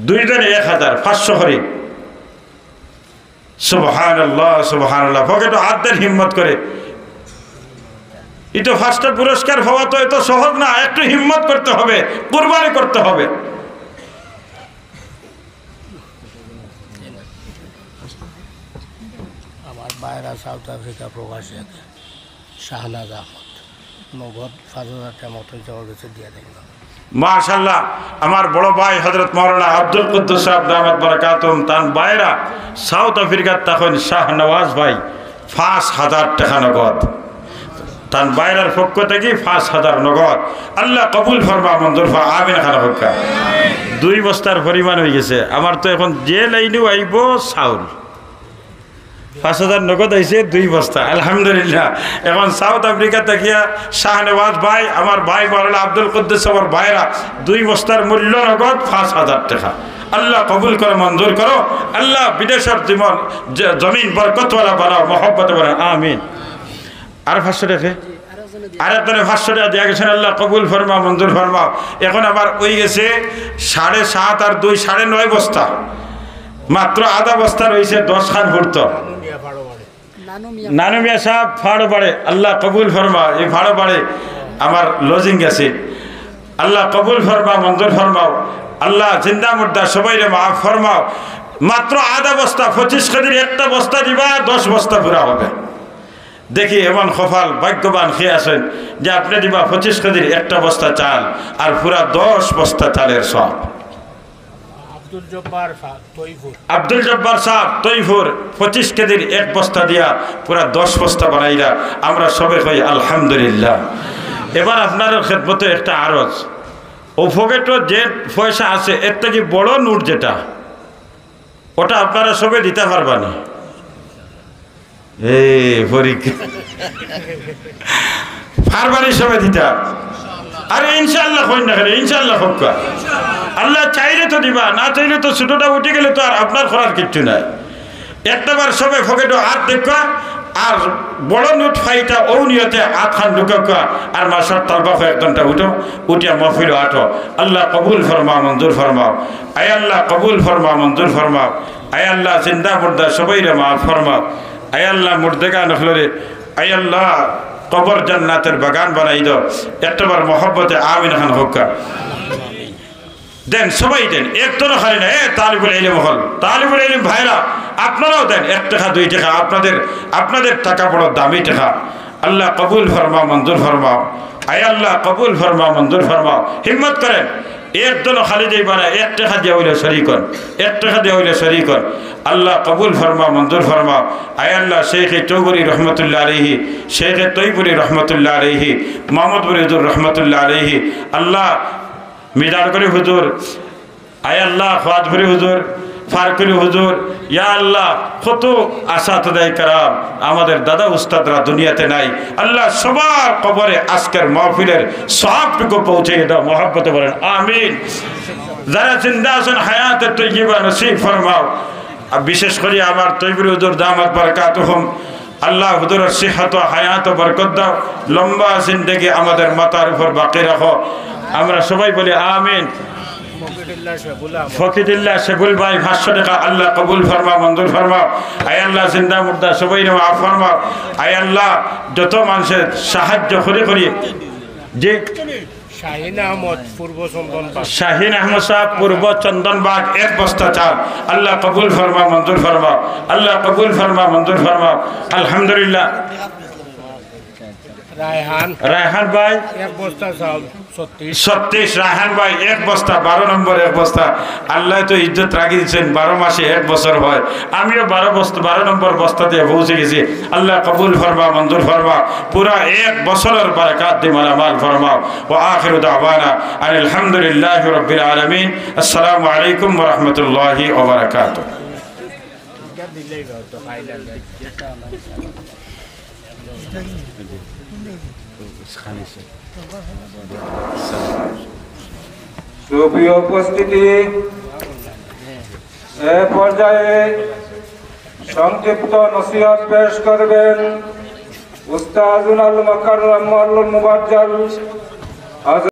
দুইজনে এক হাজার, পাঁচশো করি। সুবহানাল্লাহ, সুবহানাল্লাহ। পকেটে হাত দেন হিম্মত করে। এই তো পাঁচটা পুরস্কার পাওয়া তো এত সহজ না, একটু হিম্মত করতে হবে, কুরবানি করতে হবে। আমার ভাইরা সাউথ আফ্রিকা প্রবাসী আছে, শাহনাজ আহমদ। নগদ পাঁচ হাজার টেকা মতো হইতে ওর কাছে দিয়া দেন। মাশাআল্লাহ, আমার বড় ভাই হযরত মাওলানা আব্দুল কুদ্দুস সাহেব দামাত বারাকাতুহুম, তান ভাইরা সাউথ আফ্রিকাত থাকইন শাহনওয়াজ ভাই, পাঁচ হাজার টেকা নগদ। তান ভাইরার পক্ষ থাকি পাঁচ হাজার নগদ। আল্লাহ কবুল ফরমা, মঞ্জুর ফরমা, আমিন খান হক্কা। দুই বস্তার পরিমাণ অইগেছে। আমার তো এখন যে লাইনেও আইবো চাউল, পাঁচ হাজার নগদ আইছে দুই বস্তা, আলহামদুলিল্লাহ। এখন সাউথ আফ্রিকা থাকিয়া শাহনওয়াজ ভাই, আমার ভাই মাওলানা আব্দুল কুদ্দুস, আমার ভাইরা দুই বস্তার মূল্য নগদ পাঁচ হাজার টেকা। আল্লাহ কবুল করো, মঞ্জুর করো। আল্লাহ বিদেশর জীবন, জ-, জমিন বরকতওয়ালা বানাও, মহব্বতে বলেন আমিন। আর পাঁচশো টেকা, আর একজনে পাঁচশো টেকা দিয়া গেছেন, আল্লাহ কবুল ফরমাও, মঞ্জুর ফরমাও। এখন আবার অইগেছে সাড়ে সাত আর দুই, সাড়ে নয় বস্তা। মাত্র আধা বস্তা রইছে, দশ খান ফুরতো। নানু মিয়া সাহেব ফাড়ো বাড়ে, আল্লাহ কবুল ফরমাও। এই ফাড়ো বাড়ে আমার লজিং আছে, আল্লাহ কবুল ফরমাও, মঞ্জুর ফরমাও। আল্লাহ জিন্দা মুর্দা সবাইরে মাফ ফরমাও। মাত্র আধা বস্তা, পঁচিশ কেজির একটা বস্তা দিবা, দশ বস্তা পুরা হবে। দেখি এমন কপাল, ভাগ্যবান কে আছেন যে আপনে দিবা পঁচিশ কেজির একটা বস্তা চাল আর পুরা দশ বস্তা চালের সওয়াব। আব্দুল জব্বার ফা-, তৈফুর। আব্দুল জব্বার সাহেব তৈফুর পঁচিশ কেজির এক বস্তা দিয়া পুরা দশ বস্তা বানাইলা। আমরা সবে কই আলহামদুলিল্লাহ। এবার আপনারার খেদমতে একটা আরজ, ও পকেটো যে পয়সা আছে, এর থাকি বড় নোট যেটা, ওটা আপনারা সবে দিতা পারবা নি? এ পরীক্ষা। পারবা নি সবে দিতা? আরে ইনশাআল্লাহ কইন না কেনে? ইনশাআল্লাহ কউক্কা। আল্লাহ চাইলে তো দিবা, না চাইলে তো ছোটটা উঠি গেলে তো আর আপনার করার কিচ্ছু নাই। একটা বার সবে পকেটো আত দেউক্কা, আর বড় নোট পাইতা অউ নিয়তে আত খান ঢুকাউক্কা, আর মাসর তালবা কয়েক ঘন্টা উঠো, উঠিয়া মহফিলো আটো। আল্লাহ কবুল ফরমাও, মঞ্জুর ফরমাও। আয় আল্লাহ কবুল ফরমাও, মঞ্জুর ফরমাও। আয় আল্লাহ জিন্দা মুর্দা সবাইরে মাফ ফরমাও। আয় আল্লাহ মুর্দেগান অকলরে, আয় আল্লাহ কবর জান্নাতের বাগান বানাই দেও। একটা বার মহব্বতে আমিন খান হক্কা। দেন, সবাই দেন, একজনও খালি না। এ তালিবুল ইলম অকল, তালিবুল ইলম ভাইরা, আপনারাও দেন, এক টেকা, দুই টেকা, আপনাদের, আপনাদের টেকা বড় দামি টেকা। আল্লাহ কবুল ফরমাও, মঞ্জুর ফরমাও। আয় আল্লাহ কবুল ফরমাও, মঞ্জুর ফরমাও। হিম্মত করেন, একজনও খালি যাইবা না, এক টেকা দিয়া অইলে শরিক অন, এক টেকা দিয়া অইলে শরিক অন। আল্লাহ কবুল ফরমাও, মঞ্জুর ফরমাও। আয় আল্লাহ শেখে চৌধুরী রহমতুল্লাহ আলাইহি, শেখে তৈপুরী রহমতুল্লাহ আলাইহি, মোহাম্মদপুরী হুজুর রহমতুল্লাহ আলাইহি, আল্লাহ মিদারগড়ি হুজুর, আয় আল্লাহ, খোয়াজপুরি হুজুর, ফারকুরি হুজুর, ইয়া আল্লাহ, কত আসাতিদায়ে কেরাম, আমাদের দাদা উস্তাদরা দুনিয়াতে নাই। আল্লাহ, সবার কবরে আজকের মাহফিলের সওয়াবটুকু পৌঁছে দাও, মহব্বতে বলেন আমিন। যারা জিন্দা আছেন, হায়াতে তৈয়বা নসিব ফরমাও। আর বিশেষ করি আমার তৈবুরি হুজুর দামাত বারাকাতুহুম, আল্লাহ হুজুরের সিহত হায়াত বরকত দাও, লম্বা জিন্দেগি আমাদের মাথার উপর বাকি রাখো। আমরা সবাই বলি আমিন। ফকিরুল্লাহ শেবুল আহমদ। ফকিরুল্লাহ শেবুল ভাই পাঁচশো টেকা, আল্লাহ কবুল ফরমাও, মঞ্জুর ফরমাও। আয় আল্লাহ জিন্দা মুর্দা সবাইরে মাফ ফরমাও। আয় আল্লাহ যত মানষে সাহায্য করি করি, জি, শাহিন আহমদ পূর্ব চন্দনবাগ। শাহিন আহমদ সাহেব পূর্ব চন্দনবাগ এক বস্তা চাল। আল্লাহ কবুল ফরমাও, মঞ্জুর ফরমাও। আল্লাহ কবুল ফরমাও, মঞ্জুর ফরমাও। আলহামদুলিল্লাহ। রায়হান। রায়হান ভাই। এক বস্তা চাল, ছত্রিশ। ছত্রিশ, রায়হান ভাই এক বস্তা, বারো নম্বর এক বস্তা। আল্লাহ তো ইজ্জত রাখি দিছেন, বারো মাসে এক বছর হয়। আমিও বারো বস্তা, বারো নম্বর বস্তা দিয়া পৌঁছে গেছি। আল্লাহ কবুল ফরমাও, মঞ্জুর ফরমাও। পুরা এক বছরের বারাকাত দি মালামাল ফরমাও। ওয়া আখিরু দাওয়ানা আনিল হামদুলিল্লাহি রাব্বিল আলামিন। আসসালামু আলাইকুম ওয়া রাহমাতুল্লাহি ওয়া বারাকাতুহু। সুপ্রিয় উপস্থিতি, এ পর্যায়ে সংক্ষিপ্ত নসিহত পেশ করবেন উস্তাজুনাল মুকাররম আল মুবাজ্জাল